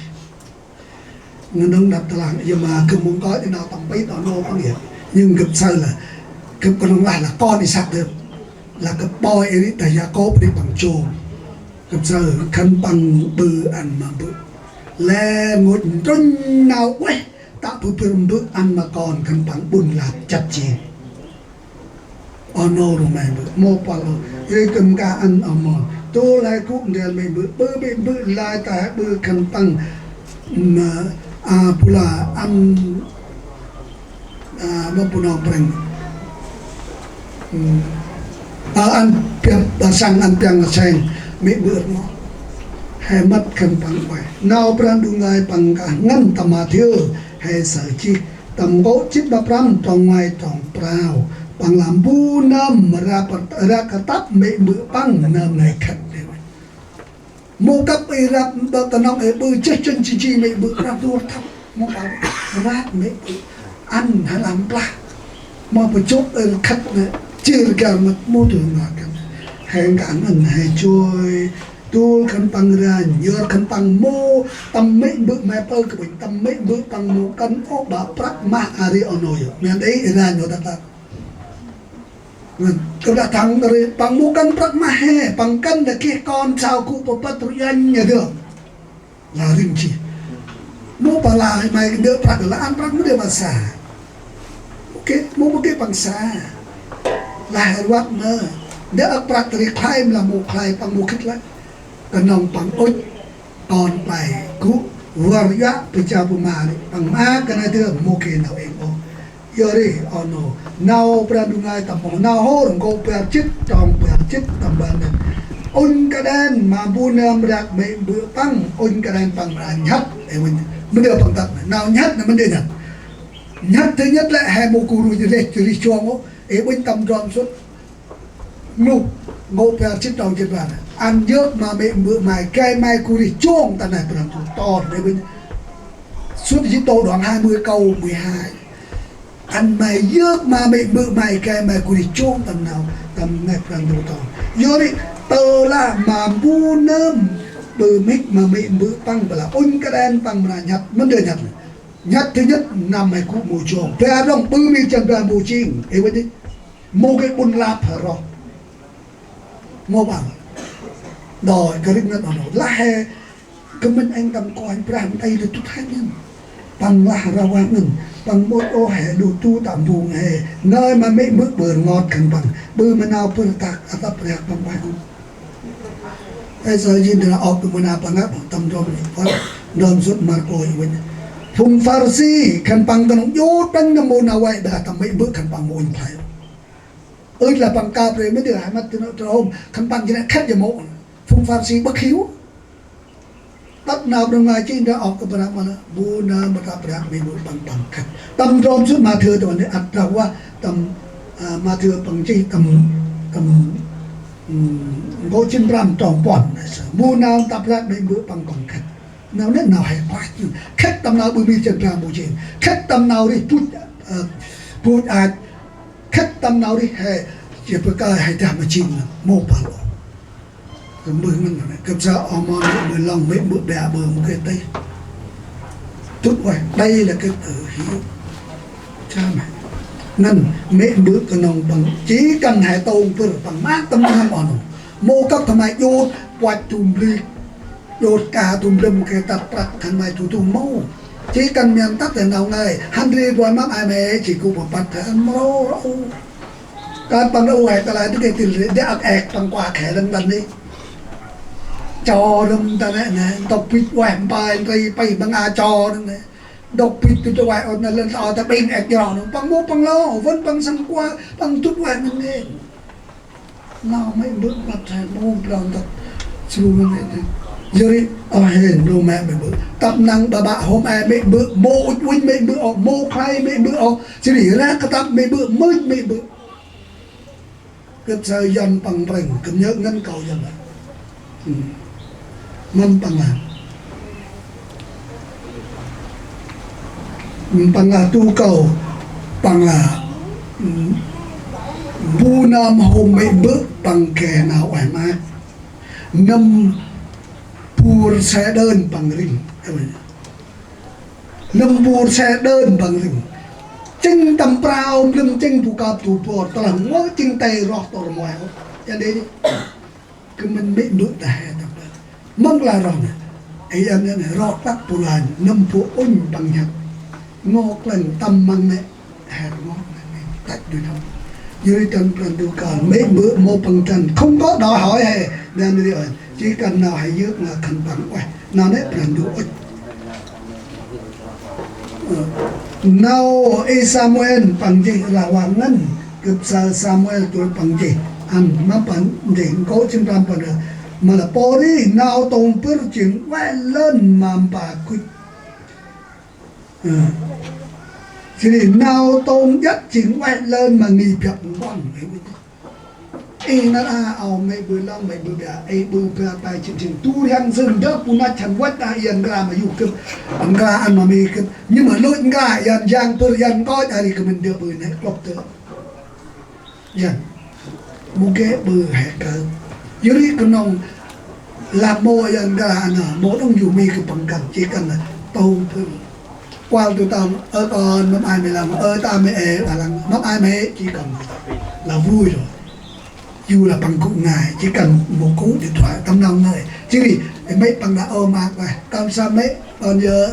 Ngăn đŏng đăp tơlang, yơ ma gâp mâu nkoch nau tâm pit, nau nô păng yơ. Nhưng gâp saơ lah, gâp knŏng lah, lah kon Isăk gâp. Lah gâp ƀoi ri ta Yakôp ri păng jong. Gâp saơ khân păng ƀư ăn ma bơ̆. Lĕ ngôch ntrŭnh nau ueh, tă bơ̆ bơ̆ mbơ̆ ăn ma kon khân păng ƀŭn lap chăt jêng. Ơ nô rô may bơ̆, mâu păl ôh. Ri kơm ka ăn ơ mâu. Tôl he gŭ ndrel may bơ̆, ƀư may bơ̆ lai ta he ƀư khân păng. Ơ, a, bu lah ăn, a, mâu bu nau prăng. Ơ, ăn piăng, a, săng ăn piăng seng, may bơ̆ mâu. He mât khân păng ueh. Nau Brah Ndu ngơi păng kah ngăn ta Mathiơ, he saơ jêh. Tâm nkô̆ jê̆t ma prăm trong ngoai trong prao. Păng lah mbu nơm răp, răp kơtăp mê̆ mbơ̆ păng nơm nây khât. Mâu kăp i răp mbơ̆ knŏng i ƀư jêh jêh jêh jêh mê̆ mbơ̆ răp dur thăp. Mâu kăp răp mê̆ mbơ̆ ăn hăn lam plah. Mâu pơchôk i khât nê jêr gar mât mâu dơi ma kăp. He ngăn ăn he joi. Dôl khân păng ranh, yor khân păng mâu, tâm mê̆ mbơ̆ may pơ kơ ƀĭnh, tâm mê̆ mbơ̆ păng mâu kăn ôh ƀă prăk mah a ri ơ nô yơh. Mian đei ranh yor tăk tăk. Ngăn, kơ dah thăng ri păng mâu kăn prăk mah he, păng kăn dah geh kon sau gŭ pơpăt rui yanh nha dơm. Lah rĭm jêh. Mâu pă lah may ndơ prăk lah ăn prăk mâu dơi ma sa. Mâu geh, mâu, mâu geh păng sa. Lah ruăt ma. Ndơ ăk prăk ri khlay mâu lah mâu khlay păng mâu gĭt lah. Knŏng păng ŭch kon play gŭ văr yă pơ jao pơ ma ri. Păng ma kơ nây dơm mâu geh nau êng ôh. Yor ri, ơ nô, nau Brah Ndu ngơi tâm păng, nau hôr, nkô̆ bar jê̆t, trong bar jê̆t, tâm ban nây. Ŭnh kơt đen, ma bu nơm răk mê̆ mbơ̆ păng, ŭnh kơt đen păng mra nhăt, ê ŭnh, mâu dơi păng tăp, nau nhăt, nau mâu dơi nhăt. Nhăt thứ nhất lĕ, he mâu gŭ rui rêh, rêh chuông ôh, ê ŭnh tâm ndrom sŭt. Nô, nkô̆ bar jê̆t trong jê̆t bar. Ăn yơk ma mê̆ mbơ̆ may, gay may gŭ rêh chuông ta nây Brah Ndu ton, ê ŭnh. Sŭt jê̆t tô đoạn hai mươi câu mười hai. Ăn may yơk ma mê̆ mbơ̆ may, gay may gŭ ri chông tâm nau, tâm neh Brah Ndu tông. Yor ri tơ lah ma mbu nơm ƀư mhĭk ma mê̆ mbơ̆ păng, bol lah ŭnh kđen păng mra nhăt, mân dơi nhăt. Nhăt thứ nhất năm he gŭ mâu chông. Bar đŏng ƀư mê̆ jan bar mâu jêng. Ê wơ̆t dih. Mâu geh ƀŭn lap he roh. Mâu păng. Đŏng kơrĭng ngăn ôh nô. Lah he kơmĭn êng tâm Kôranh Brah nti lĕ tŭt he ngăn. Păng lah rah vah ngăn. Păng mâu ôh he lu tu tâm bung he. Ngơi ma mê̆ mbơ̆ ƀư rngot khân păng. Ƀư ma nau ƀư tăk atăp rek păng ueh gŭ. Ê, sa jêng dra ôp tu mâu nau păng ngăp tâm trôm Phar-, trôm sŭt Markô i wĭn. Phung Pharisi khân păng kơnŭng jut păng nâm mâu nau vay ƀă tâm mê̆ mbơ̆ khân păng mâu ŭnh play. Ơi lah păng kăp ri mâu dơi he mât tu nô trôm khân păng jêng khât jêh mâu. Phung Pharisi bơk hiu. Tât nau Brah Ndu ngơi jêng dra ôp kơ Brah ma nơh. Bu nơm ma tâp rek mê̆ mbơ̆ păng păng khât. Tâm trôm sŭt Mathiơ tu nê ăt rah vah tâm, a, Mathiơ păng jêng tâm, tâm, ừm, nkô̆ jât prăm trong puăn. Bu nơm tâp rek mê̆ mbơ̆ păng păng khât. Nau nê nau he pach. Khât tâm nau ƀư mê̆ jan bar mâu jêng. Khât tâm nau rêh buch, a, buch ach. Khât tâm nau rêh he, jêh bơh kơi he dah ma jêng mâu păng ôh. Kơt mbơh ngăn nê, kơt sa oh mon, mê̆ mbơ̆ lŏng, mê̆ mbơ̆ ƀiă ƀư mâu geh tih. Tŭt ueh, đây là cái tự hiếu cha mẹ. Ngăn, mê̆ mbơ̆ kơnŭng păng, chỉ cần he tông pơr păng mât tâm ngăn oh nô. Mâu kăp tâm he jut, puăch tŭm blik, jut ka tŭm lŭm geh tât prăk khân may tu tu mâu. Chỉ cần mian tât he nau ngơi, hăn ri buăl mâm ai mê̆, jêh gŭ bơh păt he ăn mrô rô. Kơt păng rô he tơ lah tu geh tĭl ri, dê ăk êk păng kuăk he lăng lăn ni. Cho râm ta nê nê, ntŭk bĭch ueh mpai, ri pai păng a cho râm nê. Ntŭk bĭch tu tu ueh ôt nê lăn ta ôt ta ƀing êk jro nê. Păng mâu păng lŏ, vân păng săng kuăk, păng tŭt ueh mĭn nê. Nau mê̆ mbơ̆ păt he mâu păng tât. Sru mĭn nê. Yor ri, ơ hên, nô mê̆ mê̆ mbơ̆. Tâp năng ƀă ƀă hôm e mê̆ mbơ̆, mâu ŭch ŭnh mê̆ mbơ̆ ôh, mâu khlay mê̆ mbơ̆ ôh. Jêh ri rah kơtăp mê̆ mbơ̆, mưch mê̆ mbơ̆. Kơt sa Yuăn păng prêng, kơt nhơk ngăn kâu Yuăn lah. Ừm. Mâm păng lah. Ừm, păng lah tu kâu, păng lah, ừm, bu nơm hôm mê̆ mbơ̆ păng geh nau ueh maak. Nâm bu rse đơn păng rĭng. Nâm bu rse đơn păng rĭng. Jêng tâm prao mlâm jêng bu kăp tu bor, tơ lah mâu jêng tay roh tôr mâu. Yor dê, kơmĭn mê̆ mbơ̆ ta he tâm prao. Măng lah roh nê. Ê, yor nê, roh tât bu ranh, nâm bu ŭnh păng nhăt. Ngŏ klĕng tâm măng nê. He rngot nê, tât du thăm. Yor ri tâm Brah Ndu kơl, mê̆ mbơ̆ mâu păng trăn. Không có đòi hỏi he, nê ri ơi. Chỉ cần nau he yơk ma khân păng ueh. Nau nê Brah Ndu ŭch. Ơ, nau i Samuel păng jêh lah vah ngăn, gâp sa Samuel tu păng jêh, ăn ma păng jêh, nkô̆ jât prăm păng, ma lah pô ri, nau tông pơr jêng ueh lơn ma mpa gŭch. Ơ. Jêh ri nau tông jăt jêng ueh lơn ma ngih biăp nkoăng. Ê, nar a, ao mê̆ bơ̆ lăng, mê̆ bơ̆ ƀiă, ê, bơ̆ ƀiă, pai jêng jêng. Tu rhiăng sưng dăp, bu năch hăn văch, a, Yuăn nkra ma yô̆ gâp, nkra ăn ma mê̆ gâp. Nhưng mà lôch nkra, Yuăn yang tŭr, Yuăn nkoch, a ri kơmĭn dơ bơ̆ nê, klŏp tơ. Yuăn. Mâu geh bơ̆ he kơt. Yor ri kơnŏng, lah mâu Yuăn nkra nê, mâu đŏng yô̆ mê̆ gâp păng kăn, jêh kăn nê, tông pơr. Kuăl tu tâm, ơ kon, mâm ai mê̆ lăng, ơ ta mê̆ ê, lah lăng, mâm ai mê̆, jêh kăn. Lah vui rồi. Yô̆ lah păng gŭ ngai, jêh kăn mâu gŭ điện thoại, tâm nau ngơi. Jêh ri, ê mê̆ păng lah ơ ma ueh, tâm sa mê̆, kon yơ,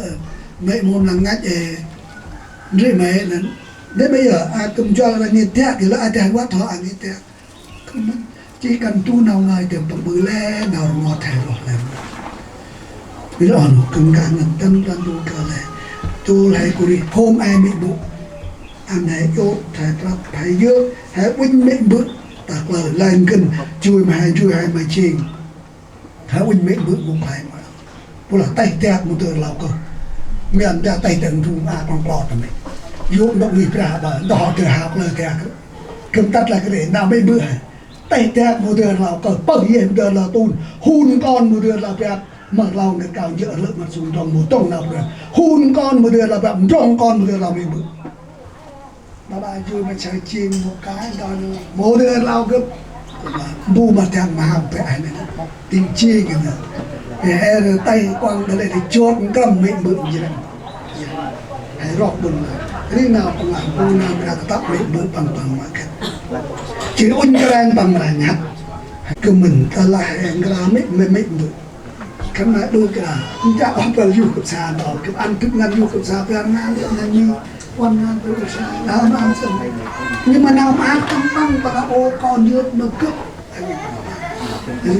mê̆ mâu lăng ngăch ê, ndri mê̆ nê. Ndri mê̆ yơ, a kư̆m juăl lah ngih tiăk, yơ lah a tiăk văt hŏ a ngih tiăk. Kơmĭn, jêh kăn tu nau ngơi dơm păng ƀư lĕ, nau rngot he roh lĕ. Ƀiălah nô kơnh kah ngăn tâm Brah Ndu kơl lĕ. Tôl he gŭ ri hôm e mê̆ bơ̆. Ăn he jut, he prăp, he yơk, he ŭnh mê̆ bơ̆. Ta klơ lĕ ngăn, jui ma he, jui he ma jêng. He ŭnh mê̆ bơ̆ gŭ khlay ma. Bu lah têh tiăk mâu dơi rlau kơh. Mian dah têh tiăk ndrung a klŏng klot tâm mê̆. Yô̆ ntŭk ngih brah ƀă, ntŭk hŏ dơi hao klơ tiăk. Kơm tât lah kơt rê, nau mê̆ bơ̆ he. Têh tiăk mâu dơi rlau kơh, pơh yêh mâu dơi rlau tun. Hun kon mâu dơi rlau biăp, mơ̆ rlau ngăt kao njơ̆ rlơ̆ măt sung trong mâu tông nau brah. Hun kon mâu dơi rlau biăp, ndrŏng kon mâu dơi rlau mê̆ bơ̆. Ba ba ju ma char chin mo kai don mo de lao gâp. Ba bu ma tiang ma ham pe ai ne. Ting chi gâp ne. He he tay kuang de le de chot ngam me bu ji. He rok bun. Ri nau pang ah bu na mra tap me bu pang pang ma ket. Chin un kren pang mra nyat. Kơ mĭn ta lah he ngra me me me bu. Khân may đôi kra, nja ôh băl yuh kơp sa đŏng, kơp ăn kơp ngăn yuh kơp sa, bơh ngăn, ngăn ngăn mi, wan ngăn bơh kơp sa, nau ngăn sân. Nhưng mà nau mă tâm tăng, băl ô kon yơt nơh kơp. Ê, ê,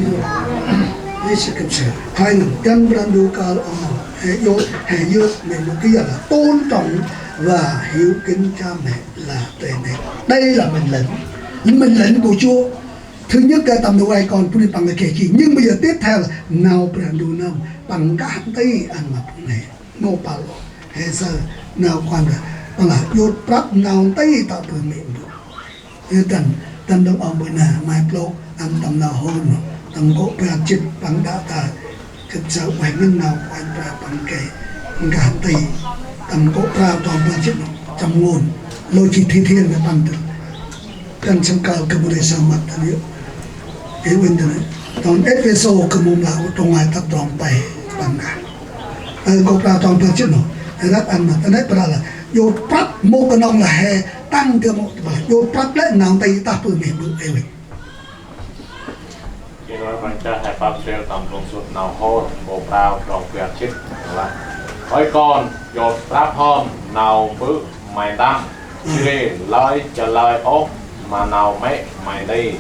ê, sơ kơp sa. Hai ngăn, găn bran du kal ôh, he yơt, he yơt, mẹ một cái là tôn trọng và hiếu kính cha mẹ là trên hết. Đây là mệnh lệnh. Mệnh lệnh của Chúa. Thứ nhất, cái tâm nô ai kon puni păng kê chi. Nhưng bây giờ tiếp theo là nau Brah Ndu nơm păng kah nti ăn ma păng nê. Nô Pôl he sơ nau kuan ra. Păng lah yot prăp nau nti ta bơh mĭn bu. Ê, tâm, tâm dâng ong bơh na, mai plôk, ăn tâm nau hôn, tâm gô prăp chit păng đă ta. Kơp sa ueh ngăn nau kuan prăp păng kê. Kah nti, tâm gô prăp tong prăp chit nô, tâm ngôn. Lô chi thi thiên na păng tơ. Kan sông kal kơ mô lê sa măt ta liơ. Ê wên ta nê. Ton Êphêsô kơ mô mla u trong ngai tăp trong pe păng ngah. Ơ, gô prao trong pe chit nô. Ê răk ăn ma ta nê pra lah. Yot prăp mô kơnong lah he tăng kơ mô ta. Yot prăp lĕ nau nti ta bơh mĭn bu ê wên. Ê roi păng chah he pap sel tâm trong sut nau hôn, gô prao trong pe chit lah. Ơi kon, yot prăp hom nau bơh may ntăm. Jêh ri lơi chalơi ôh ma nau mê̆ may nti.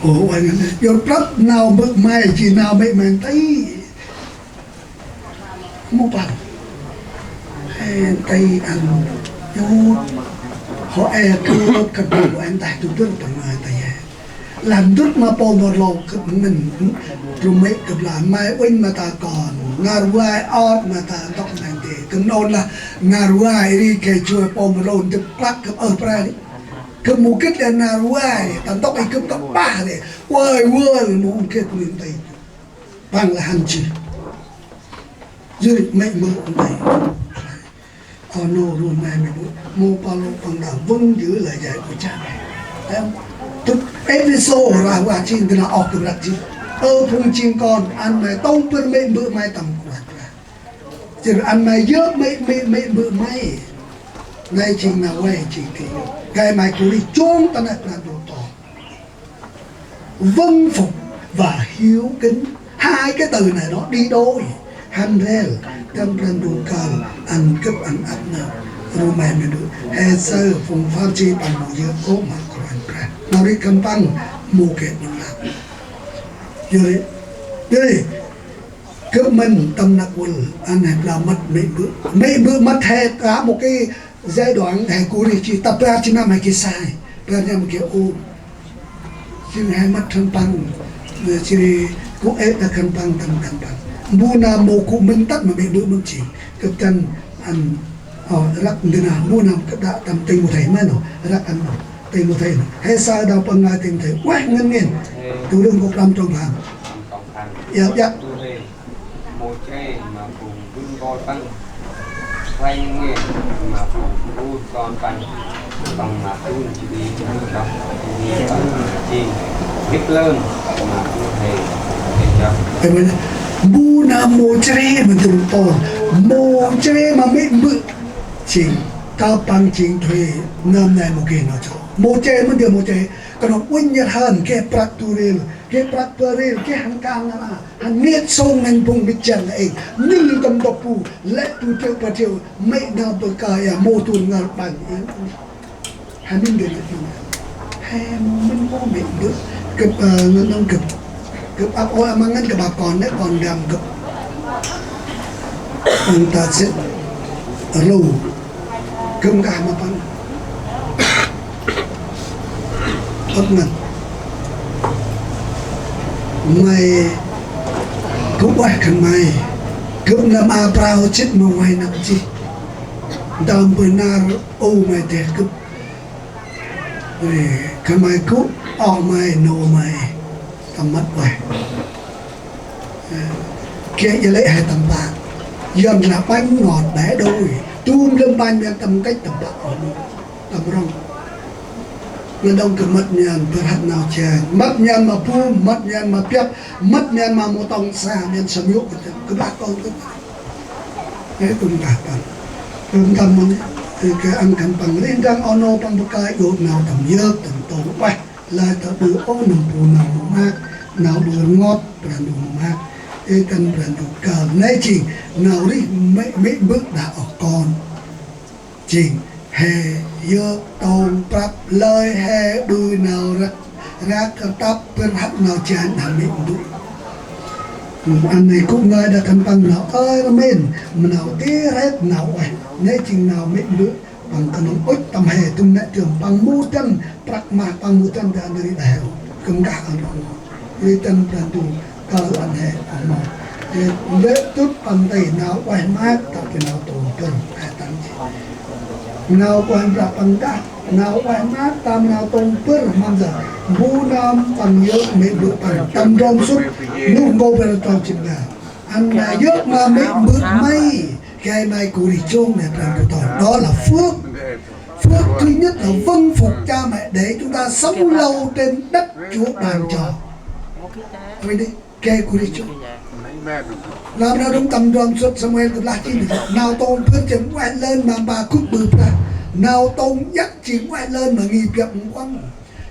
Ơ, ueh ngăn, yot prăp nau bơh may, jêh nau mê̆ may nti. Mô păng. He nti ăn yot. Hŏ e tu rot kơ tu ăn tah tu tu păng may nti he. Lah ndŭt ma pô mrlô kơ mĭn, rŭ mê̆ kơ blan may uănh ma ta kon, ngar vay ot ma ta ntŭk may nti, kơ nôn lah ngar vay ri kê joi pô mrlô ndŭt klăk kơ ơh prai. Kơ mô gĭt lah ngar vay, ta ntŭk i kơ kơ bah ri, uăl uăl mô gĭt mĭn nti. Păng lah hăn jêh. Jêh ri mê̆ mơ nti. Ơ nô run may mê̆ bu, mô Pôl păng đă vâng dư lơi jay bu chah. Em, tŭt Êphêsô rah vah jêng dơ na ôh kơ răk jêh. Ơ phung jêng kon, ăn may tông pơr mê̆ bu may tâm Kôranh Brah. Jêh ri ăn may yơk mê̆, mê̆, mê̆ bu may. Nây jêng nau vay jêng ti. Gay may kuri jong ta năk năk dôl to. Vâng phục và hiếu kính. Hai cái từ này nó đi đôi. Hăn rel, tâm Brah Ndu kơl, ăn gâp ăn ăp nơh. Rômê mê đu, he sơ phung Pharisi păng mâu yơk ôh ma Kôranh Brah. Nau ri khân păng mâu geh ƀon lan. Yor ri, yor ri, gâp mĭn tâm năk vâl, ăn he blau mât mê̆ bơ̆. Mê̆ bơ̆ mât he ta một cái giai đoạn he gŭ ri chi, ta bar chi năm he geh sai, bar năm he geh ôp. Jêng he mât khân păng, jêh ri gŭ ê̆ ta khân păng, tâm khân păng. Mbu nơm mâu gŭ mĭn tât ma mê̆ bơ̆ mât jêng. Gâp dăn ăn, ơ, răk ndơ nơh, mbu nơm gâp đă tâm Timôthê mơ̆n nơh, răk ăn nơh, Timôthê nơh. He sa đao păng ngai Timôthê, ueh ngăn ngên. Tu rưng gŭ prăm trong phang. Yap, yap. Mâu chre ma phung dŭn bol păng, khlay ngăn ma phung bu kon păng, păng ma tŭn chi di, păng chi di, păng chi di, hip lơn ma phung he, he jăp. Ê, mâu, bu nơm mâu chre ma dŭn bol, mâu chre ma mê̆ bơ̆, jêng, ta păng jêng thuê, nơm nây mâu geh nau jŏk. Mâu chre ma dŭn mâu chre, kơnơ̆ng uănh nhăt hơn, geh prăk tu rêl, geh prăk bơh rêl, geh hăn kan nara. Hăn ngêt sông ngăn phung bĭt jăn êng. Nil tâm tŏk bu, lĕ tu triệu pa triệu, mê̆ nơm bơ̆ kơi a, mâu tuôn ngal ƀăn êng. Hăn mĭn geh nơh. He mâu mĭn mâu mê̆ bơ̆. Gâp, ơ, ngăn nơh gâp. Gâp ăp ôi ama ngăn gâp ăp kon nĕ, kon dăm gâp. Ăn ta sĭt. Rlu. Gâp nkah ma păng. Ăp ngăn. May gŭ ueh khân may. Gâp nơm a prao chit ma may năp jêh. Ntơm bơh nar u may deh gâp. Ê, khân may gŭ oh may nô may. Tâm mât ueh. Ê, geh jêh lĕ he tâm pă. Yuăn lah bánh ngọt bẻ đôi. Tum lơm bánh miên tâm kêch tâm pă oh nô. Tâm rŏng. Ngăn đŏng kơ mât mian bơh hăt nau janh. Mât mian ma bu, mât mian ma biăp, mât mian ma mâu tŏng sa, mian sơm yô̆ kơ, kơ blah kŏng kơ. Ê, tum tah păng. Tum tah măng, ê, kơ ăn khân păng rêh ndrăng oh nô păng bơh kơi gô nau tâm yơk, tâm tông ueh. Lơi ta ƀư ôh nâm bu nau mơak, nau ƀư rngot, Brah Ndu mơak. Ê, tâm Brah Ndu kơl. Nê jêng, nau rêh mê̆, mê̆ mbơ̆ đah oh kon. Jêng he yơk tông prăp lơi he ƀư nau răk, răk rtăp bơh hăt nau janh đah mê̆ mbơ̆. Ăn nê gŭ ngơi đah khân păng nau ơi rmên, ma nau tih rêt nau ueh. Nê jêng nau mê̆ mbơ̆, păng kơnơ̆ng ŭch tâm he dŭm nĕ dơm, păng mâu dăn prăk mah, păng mâu dăn đah ndri đah heo. Gâp nkah ăn păng. Ri dăn Brah Ndu kơl ăn he păng mâu. Ri lĕ tŭt păng tây nau ueh măk, ta bơh nau tông bơr, he tăng jêh. Nau Kôranh Brah păng đah, nau ueh măk, tâm nau tông bơr, mâm jêh. Bu nơm păng yơk mê̆ mbơ̆ păng, tâm ndrom sŭt, nuih ngô bơr trong jêng đah. Ăn nê yơk ma mê̆ mbơ̆ may, gay may gŭ rêh jong nê Brah Ndu ton. Đó là phước. Phước thứ nhất là vâng phục cha mẹ để chúng ta sống lâu trên đất Chúa ban cho. Thôi đi, gay gŭ rêh jong. Lam nau đŏng tâm ndrom sŭt Samuel kơplah jêh nau tông bơr jêng ueh lơn ma ƀă gŭ ƀư prăk. Nau tông iăt jêng ueh lơn ma ngih biăp mơguăng.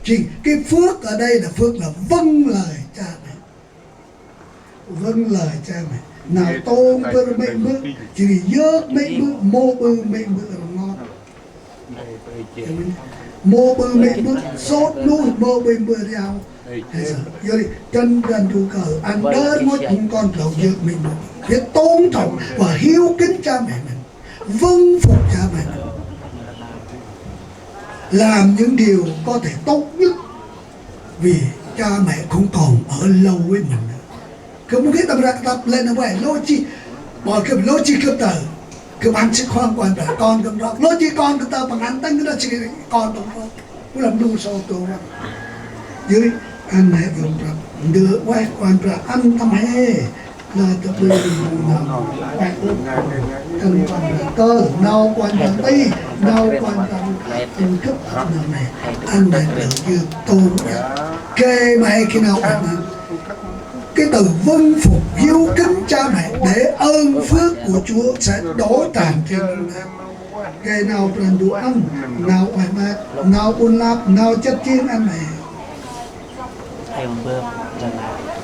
Jêng cái phước ở đây là phước là vâng lời cha mẹ. Vâng lời cha mẹ. Nau tông bơr mê̆ mbơ̆, jêh ri yơk mê̆ mbơ̆, mâu ƀư mê̆ mbơ̆ rngot. Mâu ƀư mê̆ mbơ̆ sôt nuih, mâu ƀư mê̆ mbơ̆ riau. Yor ri, dăn Brah Ndu kơl, ăn đah rngôch phung kon blao yơk mê̆ mbơ̆. Biết tôn trọng và hiếu kính cha mẹ mình. Vâng phục cha mẹ mình. Làm những điều có thể tốt nhất. Vì cha mẹ không còn ở lâu với mình nữa. Gâp mâu geh tâm rnglăp lĕ nau ueh, lôch jêh. Ƀă gâp lôch jêh gâp ta. Gâp ăn sĭt khoan Kôranh Brah, kon gâp nrok. Lôch jêh kon gâp ta păng ăn tâng gâp ta jêh kon gâp nrok. Gâp lăm ndu sô tô răng. Yor ri, ăn he gâp nrok. Ndơ ueh Kôranh Brah ăn tâm he. Nau ta ƀư nau ueh ŭch. Tâm Kôranh Brah kơl, nau Kôranh Brah nti, nau Kôranh Brah tâm gâp nau nê. Ăn nê blao yơk tôn ueh. Gay ma he geh nau ueh măk. Cái từ vâng phục hiếu kính cha mẹ để ơn phước của Chúa sẽ đổ tràn trên chúng ta. Gay nau Brah Ndu ăn, nau ueh măk, nau ƀon lăp, nau chăt jêng ăn nê.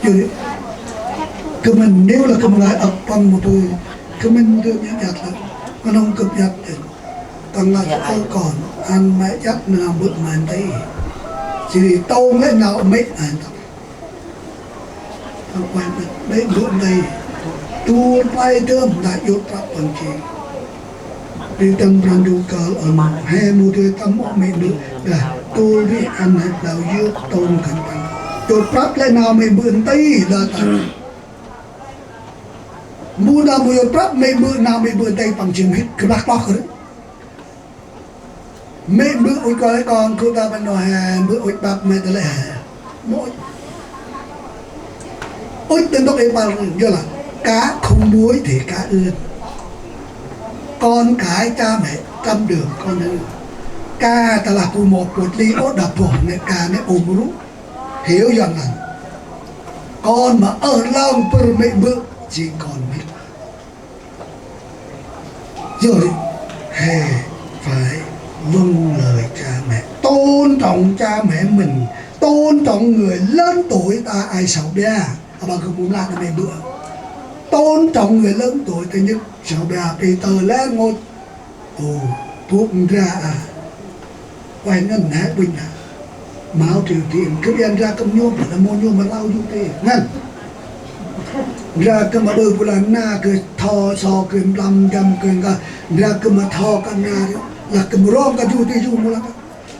Yor ri, gâp mĭn nêu lah gâp ngơi âk păng mâu tui, gâp mĭn gâp mĭn iăt lah, knŏng gâp iăt. Păng lah ơ kon, ăn mê̆ iăt nau mbơ̆ ma nti. Jêh ri tông lĕ nau mê̆ ăn tông. Păng ueh mê̆, mê̆ mbơ̆ nti. Tuôn play dơm, nđa yut prăp păng jêng. Ri tâm Brah Ndu kơl ơ mâu, he mâu dơi tâm ôh mê̆ mbơ̆, dah tôl rêh ăn he blao yơk tôn khân păng. Yut prăp lĕ nau mê̆ mbơ̆ nti, lơ ta. Mbu nau mâu yut prăp mê̆ mbơ̆, nau mê̆ mbơ̆ nti păng jêng hĭt, kơplah kloh kơ rêh. Mê̆ mbơ̆ ŭch kơi kon, gŭ ta băn nô he, mbơ̆ ŭch ƀăp mê̆ ta lĕ he. Mâu ŭch. Ŭch ta ntŭk ê păl, yor lah cá không muối thì cá ươn. Con cái cha mẹ trăm đường con ươn. Ka ta lah bu mâu pŭt li ôh đah bơh nê ka nê ôm rŭ. Hiểu Yuăn lành. Kon ma ơh lăng bơr mê̆ mbơ̆, jêng kon mê̆. Yor ri, he phải vâng lời cha mẹ, tôn trọng cha mẹ mình, tôn trọng người lớn tuổi ta, ai sau bia. Aƀaơ gâp mâu lah nau mê̆ mbơ̆. Tôn trọng người lớn tuổi, thứ nhất, sau bia, Pêtơ lĕ rngôch. Ơ, bôk ndra a. Ueh ngăn he ƀunh a. Mâu Triều Tiên, gâp iăt ndra gâp nhŭm, ƀiălah mâu nhŭm ma lơ yô̆ ti. Ngăn. Ndra gâp ma ƀư bu lah na gâp tho so gâp mlam ndăm gâp ngăn. Ndra gâp ma tho kơ na ri. Lah gâp rong kơ yô̆ ti yô̆ mâu lah.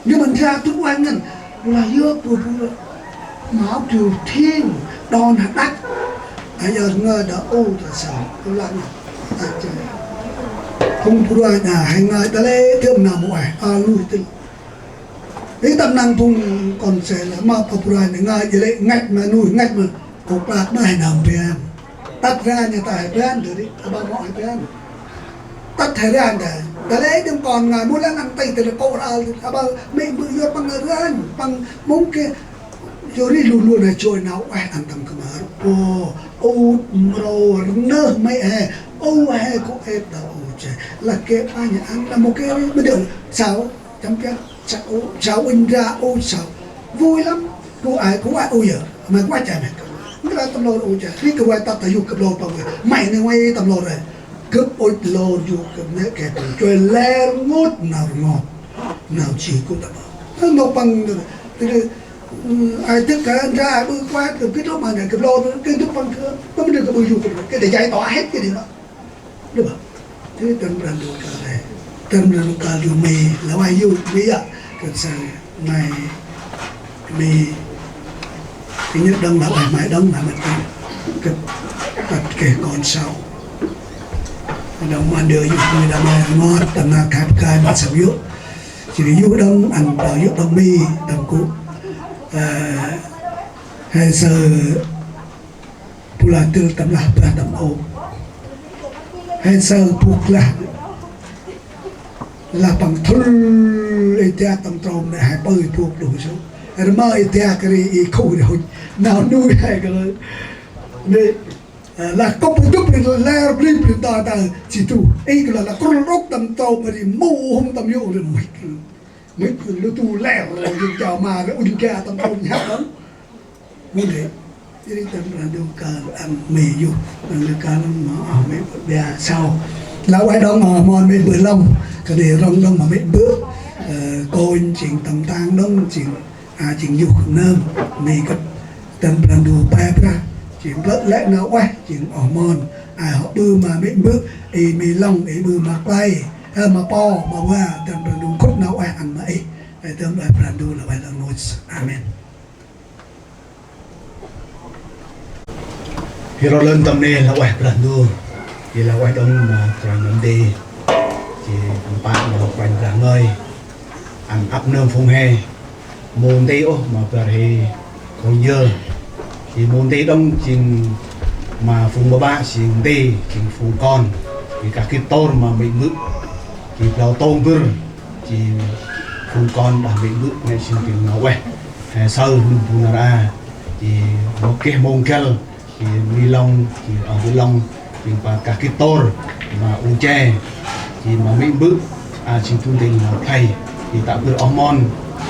Nê ma ndra tŭ ueh ngăn. Bu lah yơk bu bu lah. Mâu Triều Tiên, đon ha đăk. Ai yơh ngơi đah ôh ta sa. Bu lah na. Ta chê. Phung bu lah na, he ngơi ta lĕ tơm nau mâu ueh. A lui tĭ. Ri tâm năng phung kon se lah, ma pa bu ranh ngơi jêh lĕ ngăch ma nuih, ngăch ma kŏ plak ma he nơm bri ăn. Tât ranh ta he bri ăn, dơ ri, aƀaơ mâu he bri ăn. Tât he ranh ta, Ta lĕ dŭm kon ngai mâu lĕ năn tih ta lĕ kô̆ răl. Aƀaơ mê̆ mbơ̆ yor păng ranh păng mông ke yor ri lu lu na joi nau ueh ăn tâm kmar. Ô, ô mro rnơh mê̆ he. Ô he kô̆ êp ta ô che. Lah ke panh ăn na mâu ke ri mâu dơ̆. Sao chăm piăng. Sao, sao unh ra, ô sao. Vui lắm. Cô ai, cô ai, ôi giời. Mày quá trời mày. Nó là tâm lô, ôi trời. Biết cái quay tập thể dục cặp lô bằng mày. Mày này quay tâm lô rồi. Cướp ôi lô, dù cướp nè, kẻ tụi chơi lé ngốt, nào ngọt. Nào chỉ cô tập. Nó một bằng, từ, ừ, ai tức cả anh ra, ai bưng quát, cướp cái lúc mà này, cướp lô, cái lúc bằng cướp. Có mình được cái bưng dù, cái để giải tỏa hết cái điều đó. Đúng không? Thế tâm Brah Ndu kơl he. Tâm Brah Ndu kơl yor mê̆, lah ueh yor mê̆ yơh. Kơt say nai mê̆. Kơ nhŭp đŏng lah ueh, mai đŏng lah mât đŏng. Kơt tât keh kon sau. Đŏng ma ndơ yor mê̆ đah mai ngot, tâm na khăp kơi mât sau yor. Jêh ri yor đŏng, ăn đah yor đŏng mê̆, tâm kŭ. Ơ, he saơ bu lah tât tâm lah brah tâm ôp. He saơ bôk lah. Lah păng thŭl ê tiak tâm trôm nê he pơi bôk đŭng sŭ. Rmơ ê tiak ri ê khu ri hŭch. Nau nuih he kơ lơ. Nê, ơ, lah kŭp dŭp ri lĕ bri bri ta ta si tu. Ê kơ lah lah krŭl rŭk tâm trôm ri mâu hôm tâm yô̆ ri mĭt. Mĭt lu tu lĕ ri yô̆ jao ma ri un ja tâm trôm nhhăk lăm. Mâu dê, jêh ri tâm Brah Ndu kơl ăn mê̆ yô̆, Brah Ndu kơl ăn ma, a, mê̆ bơ̆ bia sau. Lah ueh đŏng, a, mon mê̆ bơ̆ lŏng, kơt nê rŏng đŏng ma mê̆ bơ̆, ơ, kônh jêng tâm tang đŏng, jêng, a, jêng yô̆ nơm, mê̆ kơt tâm Brah Ndu pe brah, jêng plơ̆ lĕ nau ueh, jêng oh mon, a, hŏ ƀư ma mê̆ bơ̆, ê mê̆ lŏng, ê ƀư ma klei, ơ, ma po, ma va, tâm Brah Ndu nkhŭt nau ueh ăn ma ê, ê tâm Brah Ndu lah ueh đŏng nôch. Amen. Hi ro lơn tâm nê lah ueh Brah Ndu. Jêh lah ueh đŏng ma Kôranh Brah Ndu. Jêh mpă ma Kôranh Brah ngơi. Ăn ăp nơm phung he. Mâu nti ôh ma bar he kônh yơ. Jêh mâu nti đŏng jêng ma phung ƀaƀă jêng nti jêng phung kon. Jêh kah gĭt tôr ma mê̆ mbơ̆. Jêh blau tông bâr. Jêh phung kon đah mê̆ mbơ̆ nê jêng jêng nau ueh. He saơ nŭm bu nar a. Jêh mâu geh mông găl. Jêng mê̆ lŏng, jêng oh mê̆ lŏng, jêng pa kah gĭt tôr, ma u che, jêng ma mê̆ mbơ̆, a, jêng du ntil nau khlay, jêng tă bơr oh mon,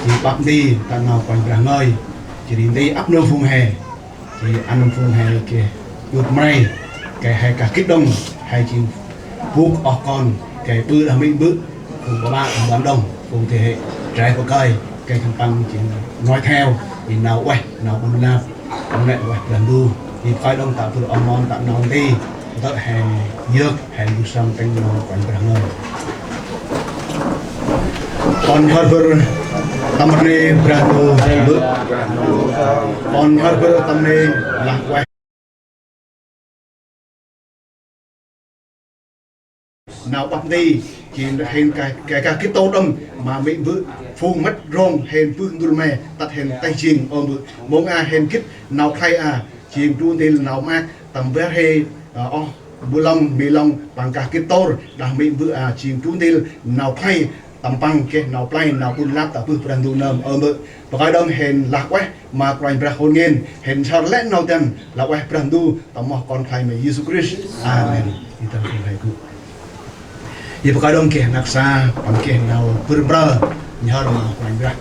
jêng păp nti, tă nau Kôranh Brah ngơi, jêh ri nti ăp nơm phung he, jêng ăn phung he geh yut mray, gay he kah gĭt đŏng, he jêng bôk oh kon, gay ƀư đah mê̆ mbơ̆, phung ƀaƀă, phung ƀăn đŏng, phung thế hệ, trải qua coi, gay khân păng jêng noi theo, jêng nau ueh, nau ƀun lap, Nau nê ueh Brah Ndu, jêh kơi đŏng tă bơr oh mon tă nau nti, ntơ̆ he yơk, he mbơh sơm tĭng nau Kôranh Brah ngơi. Kon nhhơr bơr tâm rnê Brah Ndu bơ̆. Kon nhhơr bơr tâm nê lah ueh. Nau păp nti, jêng hên kah, kah, kah gĭt tôr đŏng, ma mê̆ mbơ̆, phung mât rong hên bơh ndŭl me, tât hên têh jêng ơ mbơ̆, mông a hên gĭt, nau khlay a, jêng du ntil nau maak, tâm bar he, ơ, oh, bu lŏng, mê̆ lŏng, păng kah gĭt tôr, đah mê̆ mbơ̆ a, jêng du ntil nau khlay, tâm păng geh nau play, nau ƀun lap, tă bơh Brah Ndu nơm, ơ mbơ̆, Bơh kơi đŏng hên lah ueh ma Kôranh Brah hôn ngên, hên nhhơr lĕ nau dăn lah ueh Brah Ndu, ta moh Kon Khlay ma Yêsu Krist. Amen. Ê tâm hên khlay gŭ. Ê bơh kơi đŏng geh năk sa, păng geh nau bơr mprơ, nhhơr ma Kôranh Brah.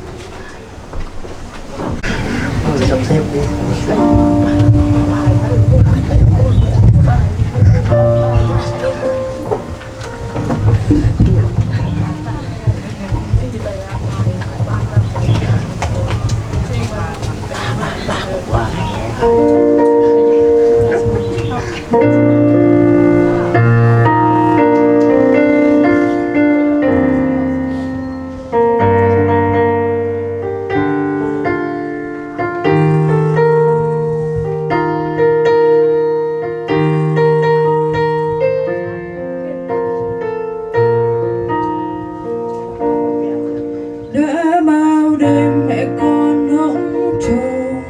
Đa mâu đêm mẹ con ngóng trông,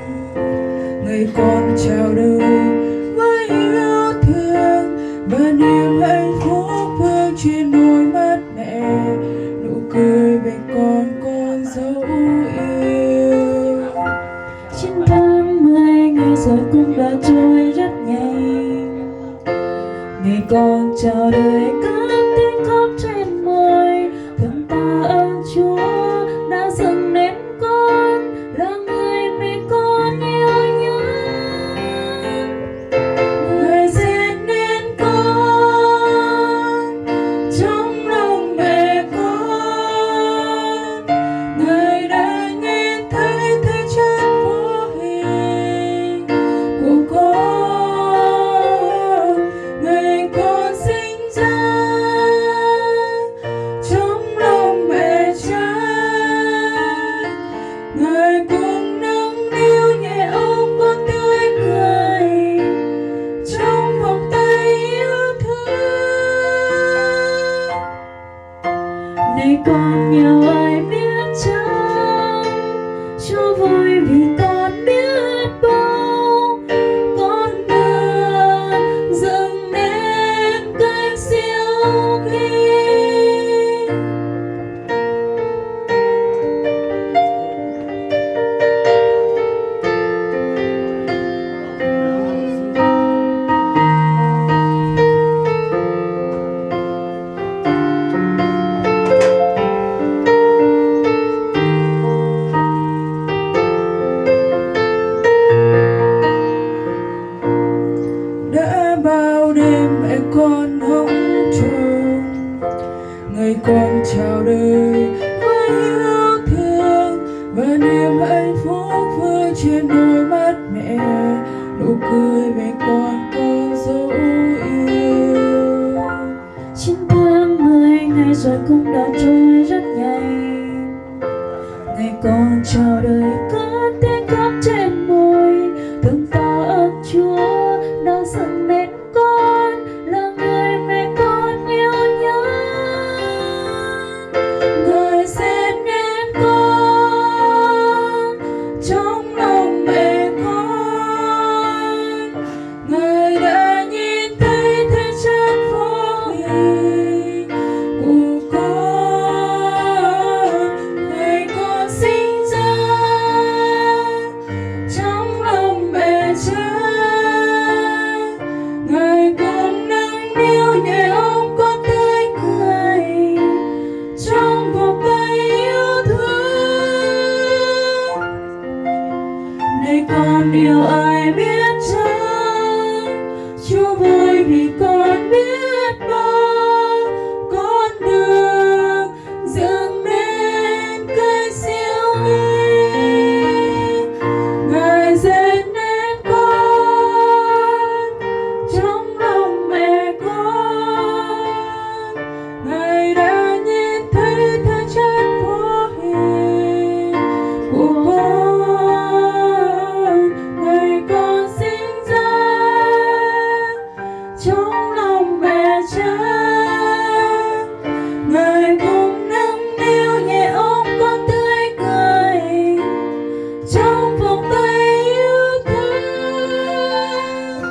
ngày con chào đời với yêu thương. Rồi cũng đã trôi rất nhanh. Ngày con chào đời cất tiếng khóc trên môi, thơm tho ơn Chúa đã dâng nên con là người mẹ con yêu nhất. Người dệt nên con trong lòng mẹ con. Người đã nhìn thấy thể chất vô hình của con. Ngày con sinh ra trong lòng mẹ cha. Người cũng nâng niu nhẹ ôm con tươi cười trong vòng tay yêu thương. Này con nghèo ai biết chăng, Chúa vui vì con biết bao, con được dâng nên cánh siêu kỳ. Đã bao đêm mẹ con hóng trốn, ngày con chào đời với yêu thương và niềm hạnh phúc vương trên đôi mắt mẹ, nụ cười mẹ con con dấu yêu. Chín tháng mười ngày rồi cũng đã trôi rất nhanh. Ngày con chào đời cất tiếng khóc trên môi, thơm tho ơn Chúa đã dâng nên con là người mẹ con yêu nhất. Người dệt nên con trong lòng mẹ con. Người đã nhìn thấy thể chất vô hình của con. Ngày con sinh ra trong lòng mẹ cha. Người cũng nâng niu nhẹ ôm con tươi cười trong vòng tay yêu thương. Này con yêu ai biết chăng, Chúa vui vì con biết bao, con được dâng nên cánh siêu kỳ. Ngài dệt nên con trong lòng mẹ con. Ngài đã nhìn thấy thể chất vô hình của con. Ngày con sinh ra trong lòng mẹ cha. Ngài cũng nâng niu nhẹ ôm con tươi cười trong vòng tay yêu thương.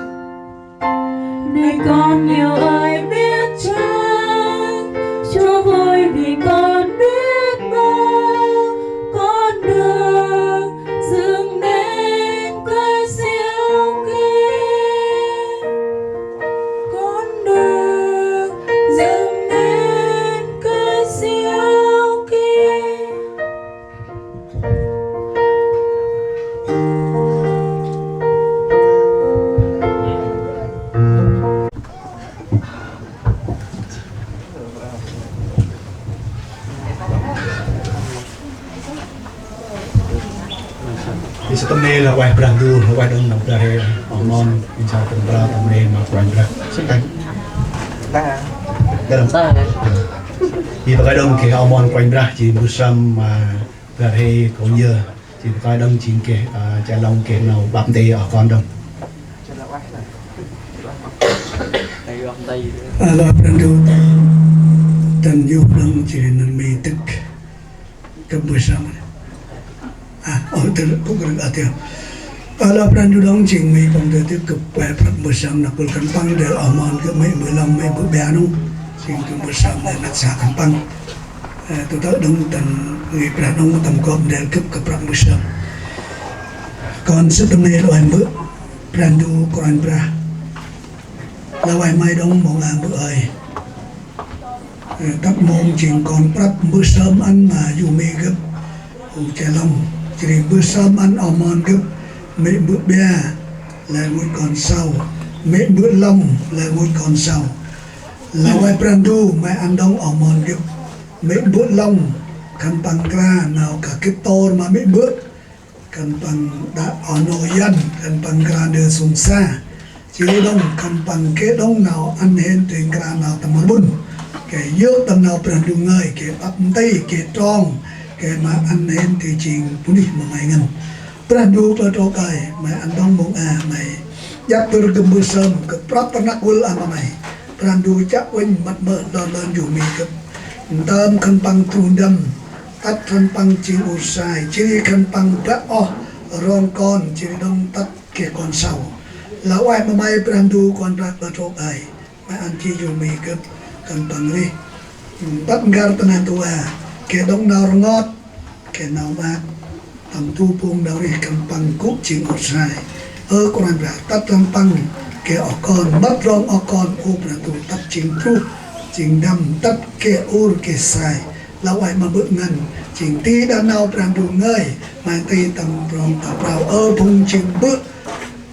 Này con yêu ơi biết chăng, Chúa vui vì con biết bao, con được dâng nên cánh siêu kỳ. Con được dâng nên cánh siêu kỳ. Ri sa tâm nê lah ueh Brah Ndu, ueh đŏng nau Brah Huêng Mon, ri sa tâm nê lah ueh ma Kôranh Brah. Sĭt ta. Ri sa tâm nê lah ueh đŏng geh oh mon Kôranh Brah, jêng mbơh sơm ma Brah Huêng Kon Yơ, jêng bơh kơi đŏng jêng geh, a, cha lŏng geh nau báp nti oh kon đŏng. Ơ, lah Brah Ndu, tâm yô̆ đŏng jêng nơm mi tĭk gâp mbơh sơm. A, ơ, tơ, gâp, gâp, a, tơ. Ơ, lah Brah Ndu đŏng jêng mi păng tơ tĭk gâp ueh prăp mbơh sơm năk băl khân păng ndrel oh mon gâp mê̆ mbơh lăm mê̆ mbơh bia nŭng. Jêng gâp mbơh sơm năk sa khân păng. Ơ, tơ tơ đŏng tâm ngih Brah đŏng tâm gâp ndrel gâp gâp prăp mbơh sơm. Kon sĭt tâm nê lah ueh Mbơ̆. Brah Ndu Kôranh Brah. Lah ueh may đŏng mông a mbơ̆ ơi. Ơ, tât mông jêng kon prăp mbơ̆ sơm ăn ma yu mê gâp u che lŏng. Jêh ri mbơ̆ sơm ăn oh mon gâp, mê̆ mbơ̆ ƀia, lĕ rngôch kon sau, mê̆ mbơ̆ lŏng, lĕ rngôch kon sau. Lah ueh Brah Ndu may ăn đŏng oh mon gâp, mê̆ mbơ̆ lŏng, khân păng nkra nau kah gĭt tôr ma mê̆ mbơ̆, khân păng đă oh nô Yuăn, khân păng nkra ndơ sông sa. Jêh ri đŏng khân păng geh đŏng nau ăn hên tui nkra nau tâm rƀŭn. Geh yơk tâm nau Brah Ndu ngơi, geh păp nti, geh trong, geh ma ăn hên tui jêng bunuyh ma may ngăn. Brah Ndu klơ trôk ơi, may ăn đŏng mông a may jăp bâr gâp mbơ̆ sơm, gâp prăp tâm rnăk vâl a ma may. Brah Ndu chiă uănh mât mơ̆ lor lơn yu mê gâp. Ntơm khân păng tru ndăm, tât khân păng jêng ur sai, jêh ri khân păng bă oh rong kon, jêh ri đŏng tât geh kon sau. Lah ueh ma may Brah Ndu Kôranh Brah klơ trôk ơi, may ăn jêh yu mê gâp khân păng rêh. Ntât n'găr ta neh ntu a, geh đŏng nau rngot, geh nau maak, tâm du phung nau rêh khân păng gŭ jêng ur sai. Ơ Kôranh Brah, tât khân păng geh oh kon, mât rong oh kon, ơ Brah Ndu, tât jêng truh, jêng ndăm, tât geh ur geh sai. Lah ueh ma mbơ̆ ngăn, jêng ti đah nau Brah Ndu ngơi, may ti tâm rong ta prao, ơ phung jêng mbơ̆,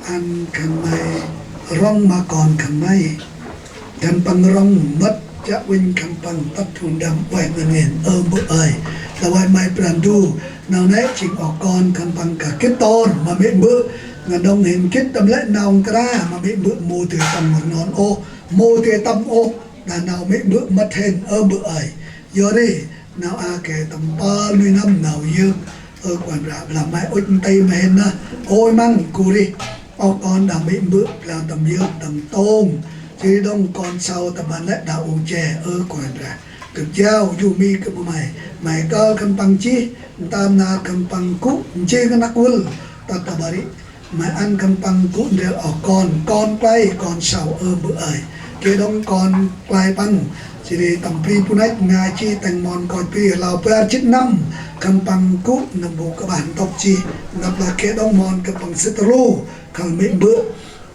ăn khân may rŏng ma kon khân may. Khân păng rŏng mât chiă uănh khân păng tât tru ndăm ueh ngăn ngên, ơ mbơ̆ ơi. Lah ueh may Brah Ndu, nau nê jêng oh kon khân păng kah gĭt tôr ma mê̆ mbơ̆, ngăn đŏng hên gĭt tâm lĕ nau nkra ma mê̆ mbơ̆ mâu dơi tâm rnon ôh, mâu dơi tâm ôh, đah nau mê̆ mbơ̆ mât hên, ơ mbơ̆ ơi. Yor ri, nau a geh tâm pâl nuih n'hâm nau yơk, ơ Kôranh Brah, lah may ŭch nti ma hên nơh, ôi măng gŭ rêh oh kon đah mê̆ mbơ̆, lah tâm yơk tâm tông, jêh ri đŏng kon sau tâm ban lĕ đah u che, ơ Kôranh Brah. Gâp jao yu mê gâp ma may, may kơl khân păng jêh, ntơm nar khân păng gŭ njêng rnăk vâl, tât ta bar ri, may ăn khân păng gŭ ndrel oh kon, kon klay, kon sau, ơ mbơ̆ ơi. Geh đŏng kon klay păng, jêh ri tâm bri bu năch ngai jêh tâng mon nkoch bri, lah bar jê̆t năm khân păng gŭ nâm bu kƀah ntŭk jêh, nđâp lah geh đŏng mon khân păng sĭt rlu khân mê̆ mbơ̆,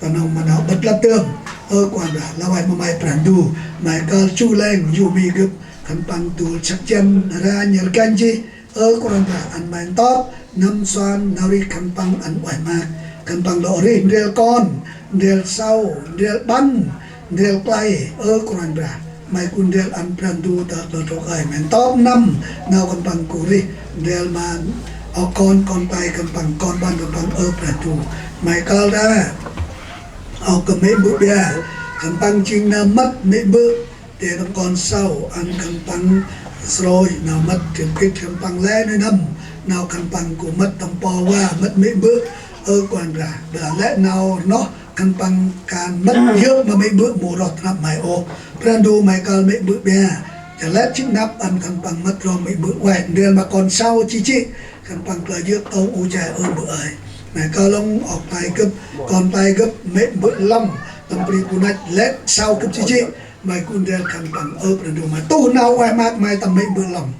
ta nau ma nau bât lăp dơm. Ơ Kôranh Brah, lah ueh ma may Brah Ndu, may kơl chu leng yu mê gâp, khân păng dôl săk jăn ranh rganh jêh, ơ Kôranh Brah, ăn may ntop n'hâm suan nau rêh khân păng ăn ueh maak. Khân păng lŏ rêh ndrel kon, ndrel sau, ndrel ƀăn, ndrel klay, ơ Kôranh Brah. May gŭ ndrel ăn Brah Ndu ta klơ trôk ơi, may ntop n'hâm nau khân păng gŭ rêh ndrel ma oh kon, kon klay khân păng, kon ƀăn khân păng, ơ Brah Ndu. May kơl đă oh gâp mê̆ mbơ̆ ƀia, khân păng jêng nơm mât mê̆ mbơ̆, geh đŏng kon sau, ăn khân păng srôi nau mât, gĭt khân păng lĕ nuih n'hâm nau khân păng gŭ mât tâm pô va mât mê̆ mbơ̆, ơ Kôranh Brah. Ƀiălah lĕ nau rnoh khân păng kan mât yơk ma mê̆ mbơ̆ mâu roh ta năp may ôh. Brah Ndu may kơl mê̆ mbơ̆ ƀia, jêh lĕ jê̆t năp ăn khân păng mât rong mê̆ mbơ̆ ueh ndrel ma kon sau jêh jê̆, khân păng klơ yơk tông u che, ơ mbơ̆ ơi. May kơl đŏng oh klay gâp, kon klay gâp, mê̆ mbơ̆ lŏng tâm bri bu năch, lĕ sau gâp jêh jê̆, may gŭ ndrel khân păng, ơ Brah Ndu, may tuh nau ueh maak may tâm mê̆ mbơ̆ lŏng.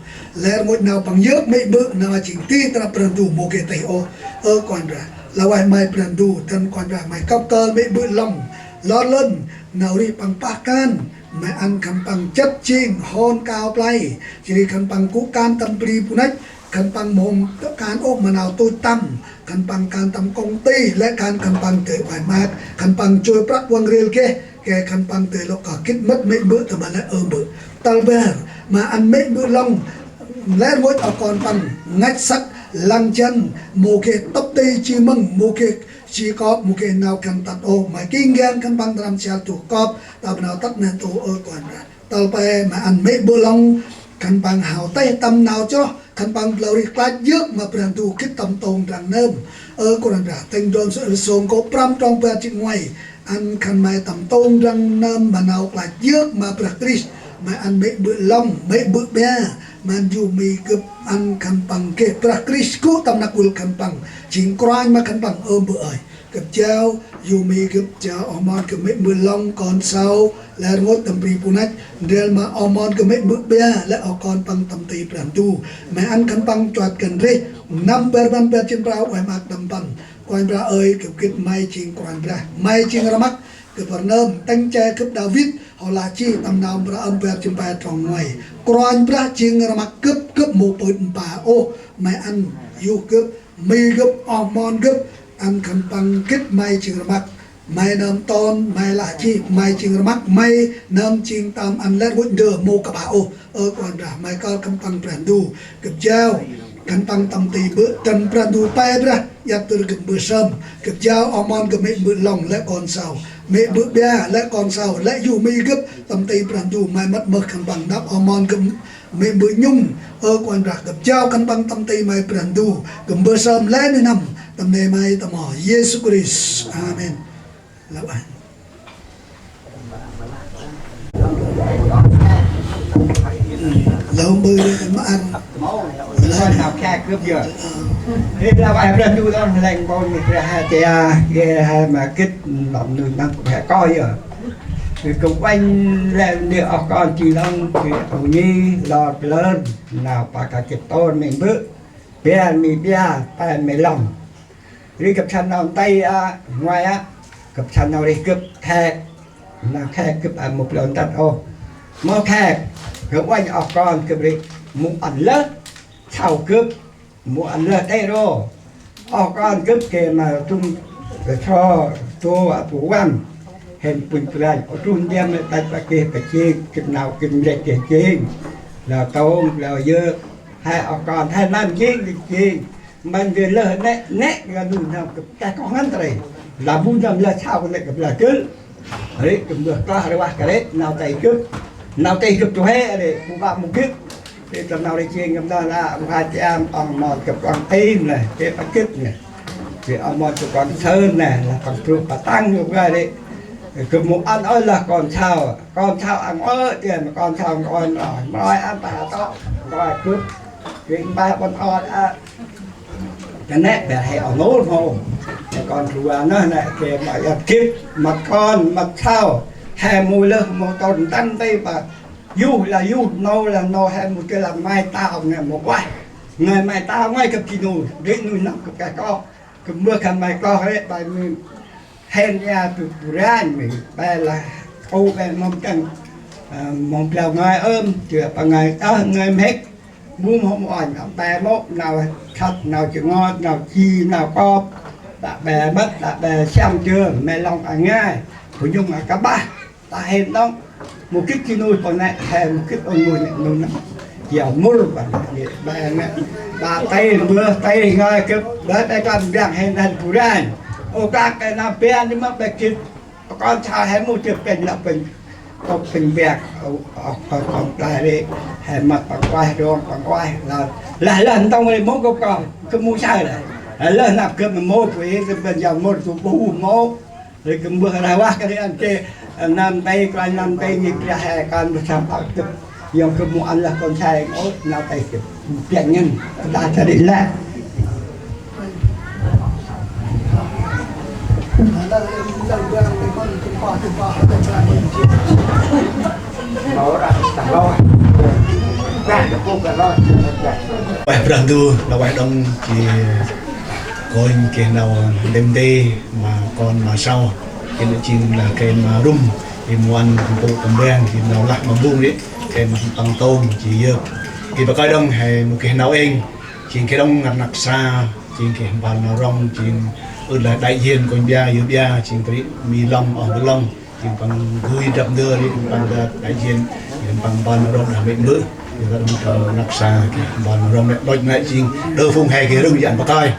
Lĕ rngôch nau păng yơk mê̆ mbơ̆, nau jêng ti ta năp Brah Ndu mâu geh tih ôh, ơ Kôranh Brah. Lah ueh may Brah Ndu, dăn Kôranh Brah may kăp kơl mê̆ mbơ̆ lŏng lor lơn nau rêh păng pah kan, may ăn khân păng chăt jêng hon kao play, jêh ri khân păng gŭ kan tâm bri bu năch, khân păng mâu kan ôh ma nau tuch tăm, khân păng kan tâm công ty, lĕ kan khân păng dơi ueh maak, khân păng joi prăk văng rêl geh, geh khân păng dơi lŏ kah gĭt mât mê̆ mbơ̆ ta ƀa lĕ, ơ mbơ̆. Tal bar, may ăn mê̆ mbơ̆ lŏng, lĕ rngôch oh kon păng ngăch săk lăng jăn, mâu geh tŭp ti ji mâng, mâu geh ji kop, mâu geh nau khân tât ôh, may king gang khân păng ta nâm sial tuh kop, ta ƀa nau tât neh ntu, ơ Kôranh Brah. Tal pe, may ăn mê̆ mbơ̆ lŏng, khân păng hao têh tâm nau chroh, khân păng blau rêh klach yơk ma Brah Ndu gĭt tâm tông ndrăng nơm. Ơ Kôranh Brah, tĭng ndrom sông kô̆ prăm trong bar jê̆t ngoay, ăn khân may tâm tông ndrăng nơm ma nau klach yơk ma Brah Krist, may ăn mê̆ mbơ̆ lŏng, mê̆ mbơ̆ ƀia, may ăn yu mê gâp ăn khân păng geh Brah Krist gŭ tâm rnăk vâl khân păng, jêng kôranh ma khân păng, ơ mbơ̆ ơi. Gâp jao yu mê gâp, jao oh mon gâp mê̆ mbơ̆ lŏng, kon sau, lĕ rngôch tâm bri bu năch, ndrel ma oh mon gâp mê̆ mbơ̆ ƀia, lĕ oh kon păng tâm ti Brah Ndu. May ăn khân păng chuăt kăn rêh, năm bar rbăn bar jê̆t prao ueh maak đăm păn. Kôranh Brah ơi, gâp gĭt May jêng Kôranh Brah. May jêng rmăk gâp rnơm, tĭng che gâp Đavid, hŏ lah jêh tâm Nau Mprơ Ơm bar jât pe trong nguay. Kôranh Brah jêng rmăk gâp, gâp mâu pưt mpa ôh, May ăn yuh gâp, mi gâp, oh mon gâp, ăn khân păng gĭt May jêng rmăk. May nơm ton, May lah jêh, May jêng rmăk, May nơm jêng tâm ăn lĕ rngôch ndơ mâu kƀah ôh. Ơ Kôranh Brah, May kơl khân păng Brah Ndu, gâp jao khân păng tâm ti bơ̆, dăn Brah Ndu pe Brah, iăt tơr gâp mbơh sơm, gâp jao oh mon gâp mê̆ mbơ̆ Lŏng lĕ kon sau, mê̆ mbơ̆ Bia lĕ kon sau, lĕ yuh mi gâp tâm ti Brah Ndu, May mât mơh khân păng năp oh mon gâp mê̆ mbơ̆ Nhŭm. Ơ Kôranh Brah, gâp jao khân păng tâm ti May Brah Ndu, gâp mbơh sơm lĕ nuih n'hâm tâm nê May tâm oh Yêsu Krist. Amen. Lăp anh. Lăp bơi ma ăn. Lăp. Nau khe gâp yơh. Ê, lăp ai Brah Ndu lăng lĕ bơi ma Brah he tia, geh he ma gĭt lăm nuih n'hâm khe koi yơh. Ê, gâp uănh lĕ ndơ oh kon ti lăng, ti oh nhi, lor plơn, nau pa kah gĭt ton mê̆ mbơ̆, Bia mê̆ Bia, pe mê̆ Lŏng. Ri gâp săn nau nti a, nguay a, gâp săn nau rêh gâp khe, nau khe gâp a mâu plơ̆ ntăt ôh. Mâu khe, gâp uănh oh kon gâp ri, mâu ăn lơh, sau gâp, mâu ăn lơh tê ro. Oh kon gâp geh ma tum, gâp so, tô a bu wan, hên pŭn pranh, ô trun diam lĕ tăch pa geh pa jêng, gâp nau gâp nlĕch geh jêng. Lao tông, lao yơk, he oh kon, he nơm jêng, geh jêng. Mân geh lơh nĕ, nĕ geh nuih n'hâm gâp keh koh ngăn trê. Lah bu n'hâm lơh sau nĕ gâp lah gĭl. Ri gâp mbơh klah ri vah kơt nau tê gâp. Nau tê gâp tu he ri bu bă mâu gĭt. Ri tâm nau ri jêng gâp nau lah bu ha chiam oh mon gâp kuăng tĭng nê, geh pa gĭt nê. Ri oh mon gâp kuăng sơm nê, lah păng brô̆ pa tăng gâp geh ri. Gâp mâu ăn ơi lah kon sau. Kon sau ăn ơi, tian kon sau ăn ơi, mâu ăn pa ha to. Kon gâp. Ri pa ƀon ơi a. Kơt nĕ bĕ he oh nôl mâu. He kon rua nơh nĕ geh ma iăt gĭt, mât kon, mât sau. He mâu lơh, mâu ton ntăn ti pa. Yuh lah yuh, nô lah nô, he mâu tơ lah mai tao nĕ mâu ueh. Ngơi mai tao, ngơi gâp ji nô, ri nuih n'hâm gâp keh koh. Gâp mbơh khân may koh ri, bai mi hên ia tu bu ranh mi, bai lah, ô bai mâm kăng, ơ, mâm blau ngơi ơm, chua pa ngơi, ơ, ngơi mhĭk. Bu mhôm oanh, ƀă ƀe mŏ, nau khât, nau ji ngot, nau ji, nau kop, ƀă ƀe mât, ƀă ƀe siăm jơm, mê̆ Lŏng a ngai, bu nhŭng a kƀah, ta hên đŏng, mâu gĭt ji nuih păng nĕ, he mâu gĭt ôn nuih nĕ, nuih nĕ, ji a mŭr, ƀă ƀe nĕ, ƀă tê, mbơh tê, ngai gâp, ƀă ƀe kan biang hên đan bu ranh, ô kak kơ nau biang ni mâp ƀe gĭt, Kon sau he mâu tơ pêng lah pêng, tôk pêng biăk, ơ, ơ, kon, kon play ri, he mât păng ueh, rong păng ueh, lah, lah, lah ntông ri mâu gâp kon, gâp mâu saơ lah. Lah năp gâp mâu, bu i, gâp bân jao mâu, tu bu mâu. Ri gâp mbơh rah vah kơ ri ăn kê, ơ, nơm tê, klan nơm tê, nhi kra he, kon bu sam păng gâp. Yong gâp mâu ăn lah kon sai, ôh, nau tê gâp. Biăk ngăn, ta ta ri lah. Ueh Brah Ndu, nau ueh đŏng ji kônh geh nau ndêm ndê ma kon ma sau. Geh nau jêng lah geh ma rŭm, geh ma ăn mpôl tâm ban, geh nau lah ma mbung ri, geh ma păng tông ji yơk. Geh pa kơi đŏng he mâu geh nau êng, jêng geh đŏng ngăn rnăk sa, jêng geh mbal nau rŏng, jêng ưt lah đại diện kônh Bia, yơ Bia, jêng bri mi Lŏng, oh Lŏng, jêng păng gui drăp ndơ ri, păng đa đại diện, jêng păng mbal nau rŏng đah mê̆ mbơ̆, jêng đah đŏng tâm rnăk sa, geh mbal nau rŏng, lĕ đôch nĕ jêng, đơ phung he geh rŭng jêng pa kơi.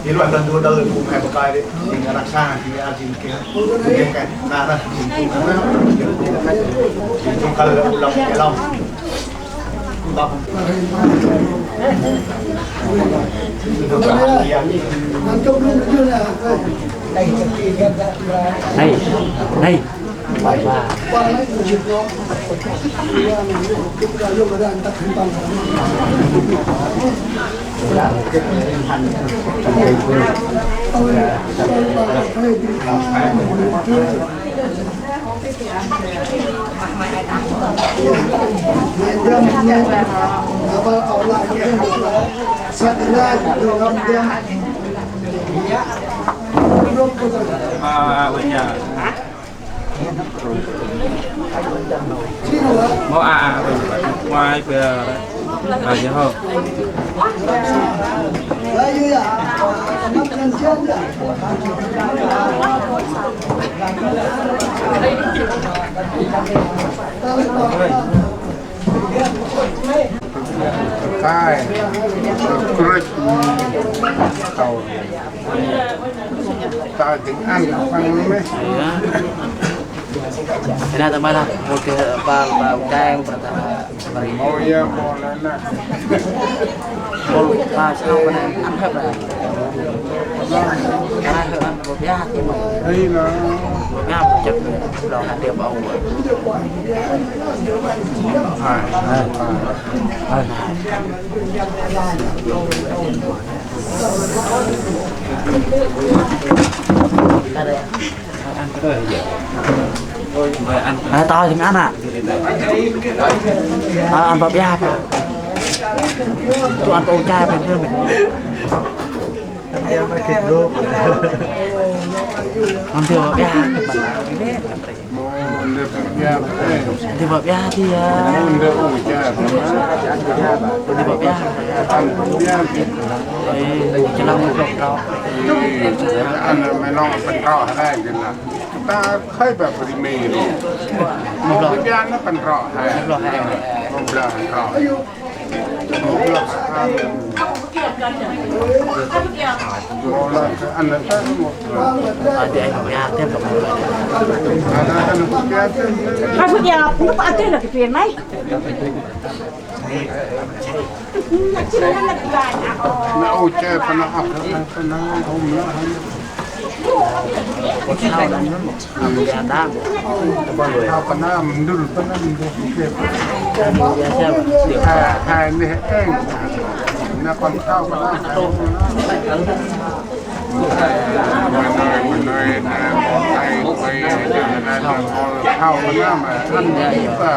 Di luar tentu dalam hukum hai pakai di, di ngarasa, di arjin ke, di ke, ngarah, di hukum ngarah, di hukum ngarah, di hukum kalau ulang, ulang. Này, này. À, à, bây giờ. Mô, à, à, ngoài bờ. À, dạ hô. Kai. Kruch. Tàu. Tàu tiếng Anh, Păng mê. Ina ta mala, mô ke pa, pa, kai, pa, ta, pa, oh, iya, mô, na, na. Mô, pa, sao, pa, na, ăn hấp, na. Ăn hấp, ăn, mô, ya, thì mô. Hay là. Ya, mô, chụp, lo, hạt điệp, ông. Hai, hai, hai. Hai. À, tao thì ăn à. À, ăn bắp ya, bắp. Tụi ăn tô chai, bắp, bắp. Ăn thì bắp ya. Ăn thì bắp ya thì, à. Ăn thì bắp ya. Ê, chỉ là một bắp rau. Ăn mà nó bắp rau hả, cái là. Ta khơi bà bri mì rồi. Một lon. Cái da nó bánh rọ hả? Một lon hả? Một lon bánh rọ. Một lon ăn. Một lon ăn là ta một lon. Ăn thì anh còn ăn thêm một lon. Ăn, ăn, ăn một cái thêm. Ăn một cái, nó có ăn thêm là cái chuyện này. Nau che pa nau ăp, pa nau hôm nau. Nau pa nau mdŭl, pa nau mdŭl. Hai, hai neh êng. Nau kon thau pa nau. Mnoi, mnoi, nau kon thau, thau pa nau, ăn pa.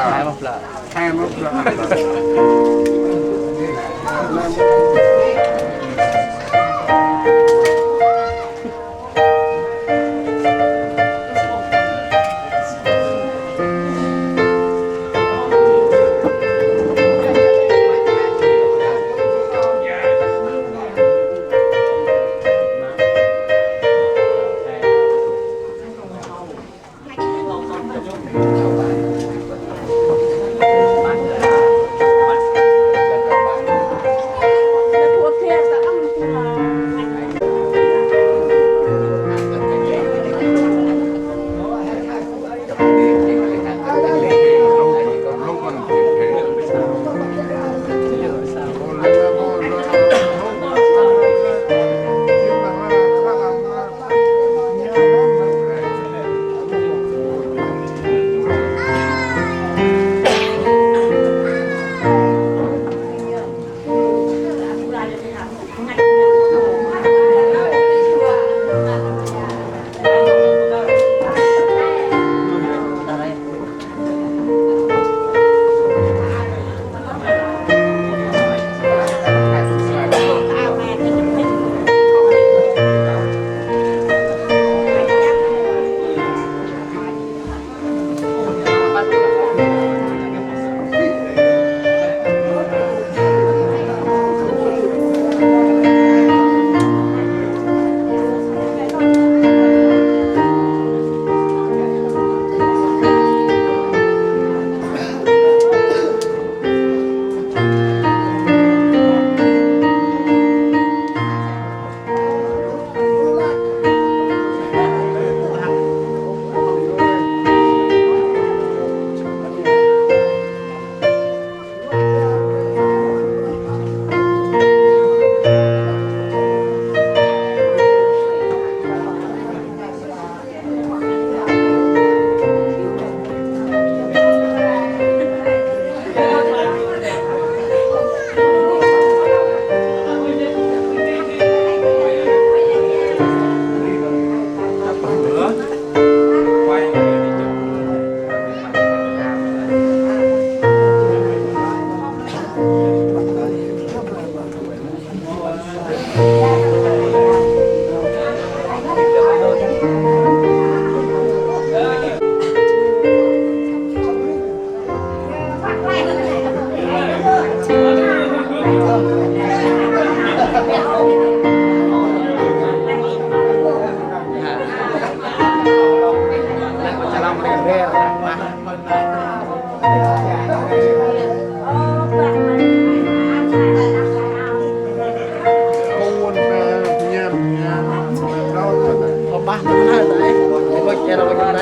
Tơ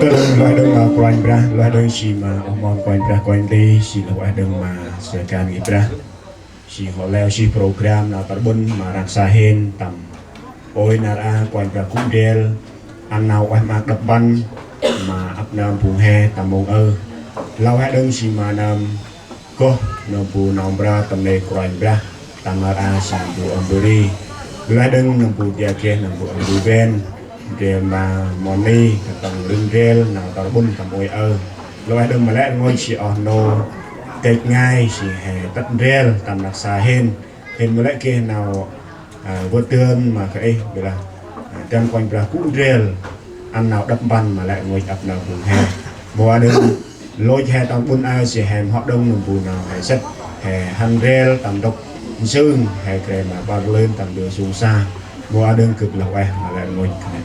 đăng lôh đăng ma Kôranh Brah, lôh đăng si ma oh mon Kôranh Brah, Kôranh Brah si lôh đăng ma sa kan ngih Brah. Si hŏ leo si program nau tăr ƀŭn ma rnăk sa hên tâm ôi nar a Kôranh Brah gŭ ndrel ăn nau ueh maak đăp mpăn ma ăp nơm phung he tâm mông aơ. Lôh đăng si ma nơm goh nơm bu nơm bra tâm nê Kôranh Brah tâm nar a si bu âm bu ri. Lôh đăng nơm bu dia geh nơm bu âm bu ven. Ndrel ma moni tâm rưng ndrel nau tăr ƀŭn tâm ôi aơ. Lôh đăng ma lĕ rngôch si oh nô têch ngai si he tât ndrel tâm rnăk sa hên. Hên ma lĕ geh nau, a, vơt dơn ma kơ ih, bi lah, a, dăn Kôranh Brah gŭ ndrel ăn nau đăp mpăn ma lĕ rngôch ăp nơm phung he. Mâu a đăng lôch he tâm ƀŭn aơ si he mhŏ đăng nơm bu nau he sĭt he hăn ndrel tâm ntŭk nsưng he gre ma ƀar lơn tâm ndơ sung sa. Mâu a đăng gâp lah ueh ma lĕ rngôch kơt nây.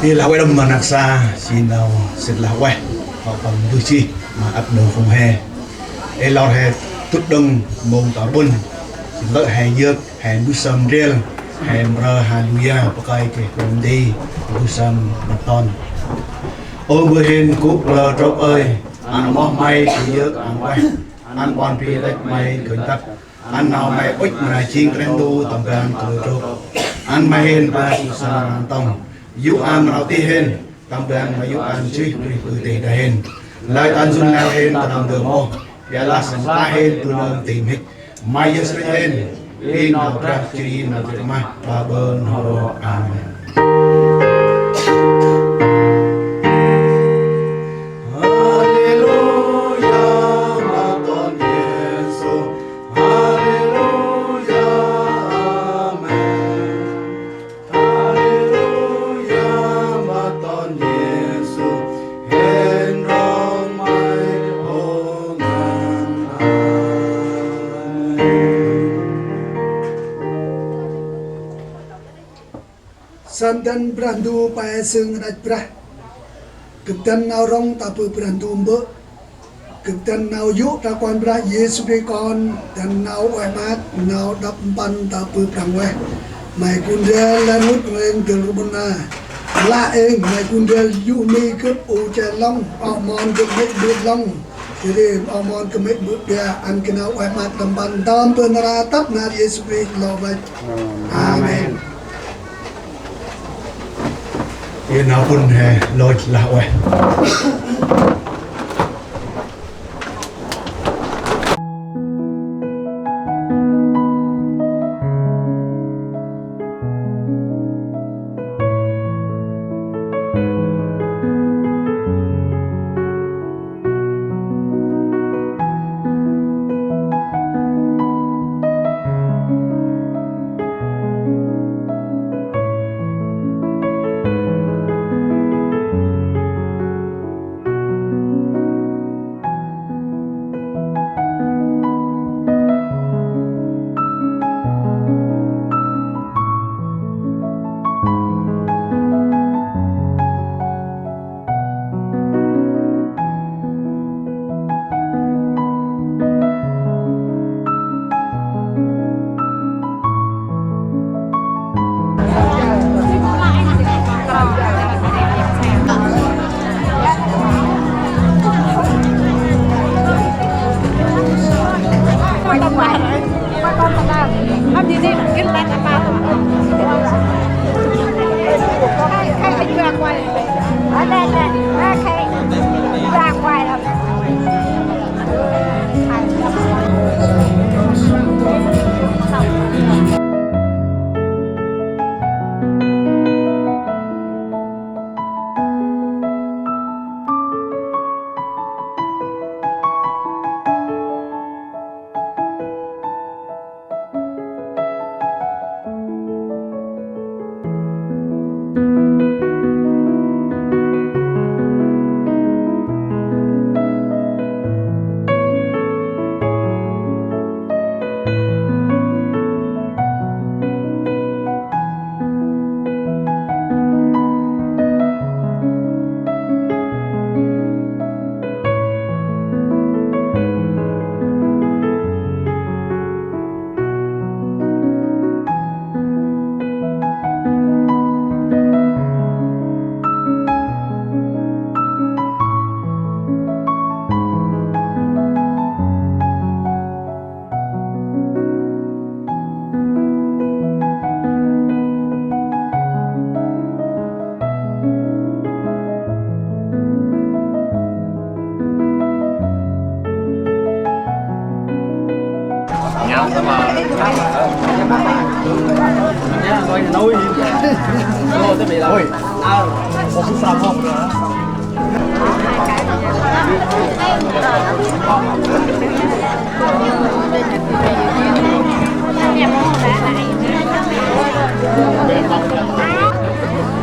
Ti lah ueh đăm ma rnăk sa si nau sĭt lah ueh hŏ păng mbơh jêh ma ăp nơm phung he. Ê lor he tŭt đăng mông tăr ƀŭn si ntơ̆ he yơk he mbơh sơm ndrel he mprơ haleluya pakơi geh Kôranh Brah mbơh sơm măt ton. Ơ Mbơ̆ hên gŭ lơ trôk ơi, ăn moh May gŭ yơk ăn ueh, ăn ƀon bri lĕch May gơnh tât. Ăn nau May ŭch mra jêng kreh ntu tâm ban kơ lơ trôk. Ăn ma hên ba sŭ sa ran tŏng. Yô̆ ăn mra tih hên tâm ban ma yô̆ ăn jêh bri bơh tih đah hên. Lơi ăn jun nau hên ta nau ndơ moh. Bia lah săn ta hên bơh nơm tih mhĭk. Ma yơh srêh hên. Ê nau brah jêh ri nau jêh mah ba bơh n'ho ro. Amen. Haleluya, ma ton Yêsu. Haleluya, amen. Haleluya, ma ton Yêsu. Hên rŏng May hô ngăn. Amen. Săn dăn Brah Ndu pe sưng rach brah. Gâp dăn nau rŏng ta bơh Brah Ndu Mbơ̆. Gâp dăn nau yô̆ ta Kôranh Brah Yêsu Krist kon, dăn nau ueh maak, nau đăp mpăn ta bơh Brah Huêng Ueh. May gŭ ndrel lĕ rngôch rngêng dơl rƀŭn a. Lah êng, may gŭ ndrel yô̆ mi gâp u che lŏng, oh mon gâp mê̆ bơ̆ lŏng. Jêh ri oh mon gâp mê̆ bơ̆ bia, ăn geh nau ueh maak đăp mpăn, ntơm bơh nar aơ tât nar Yêsu Krist lor văch. Amen. Ê nau bŭn he lôch lah ueh.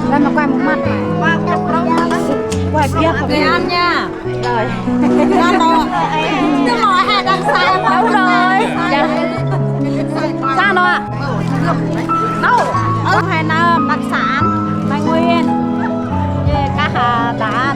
Đây mà quay một mặt. Quay tiếp. Để ăn nha. Rồi. Ăn rồi. Đúng rồi, hai đang sai. Đúng rồi. Dạ. Sao nữa? Đâu? Ở Hà Nam, đặc sản Tây Nguyên. Về cá hà đã.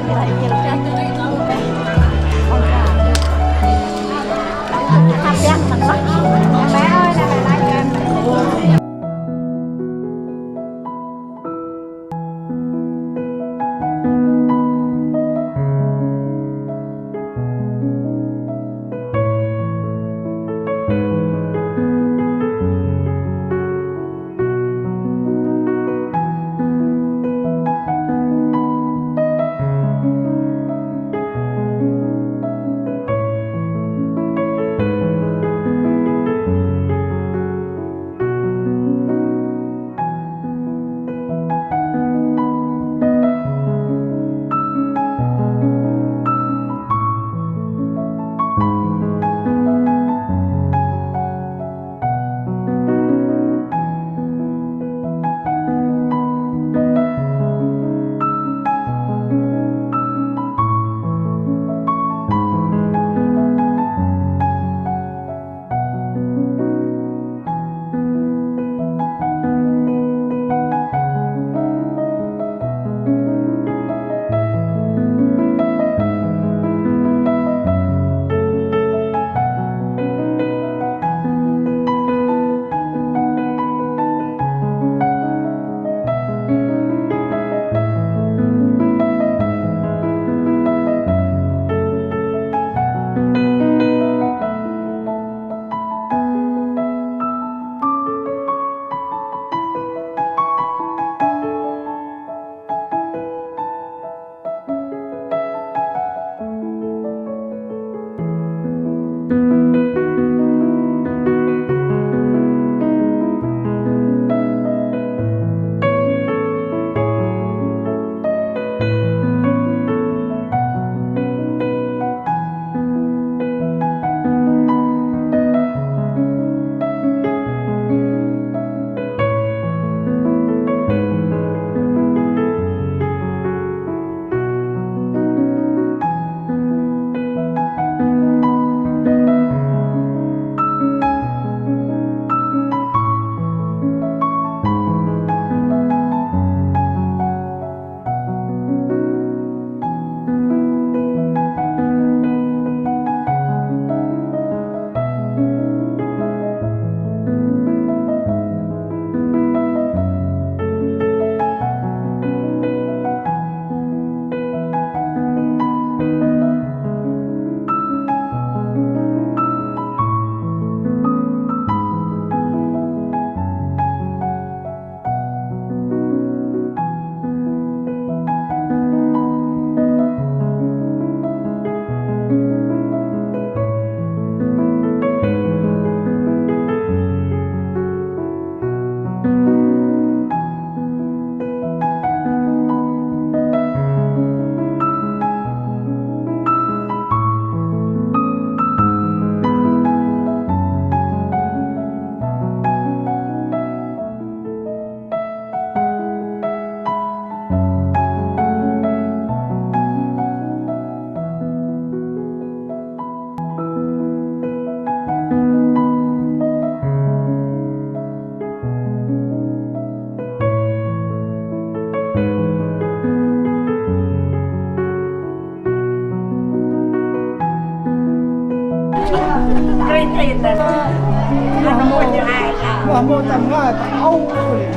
Mô tâm ngơi tâm âu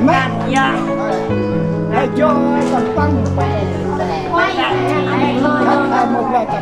mẹ. Ai cho tâm tăng. Ai mô tâm tăng.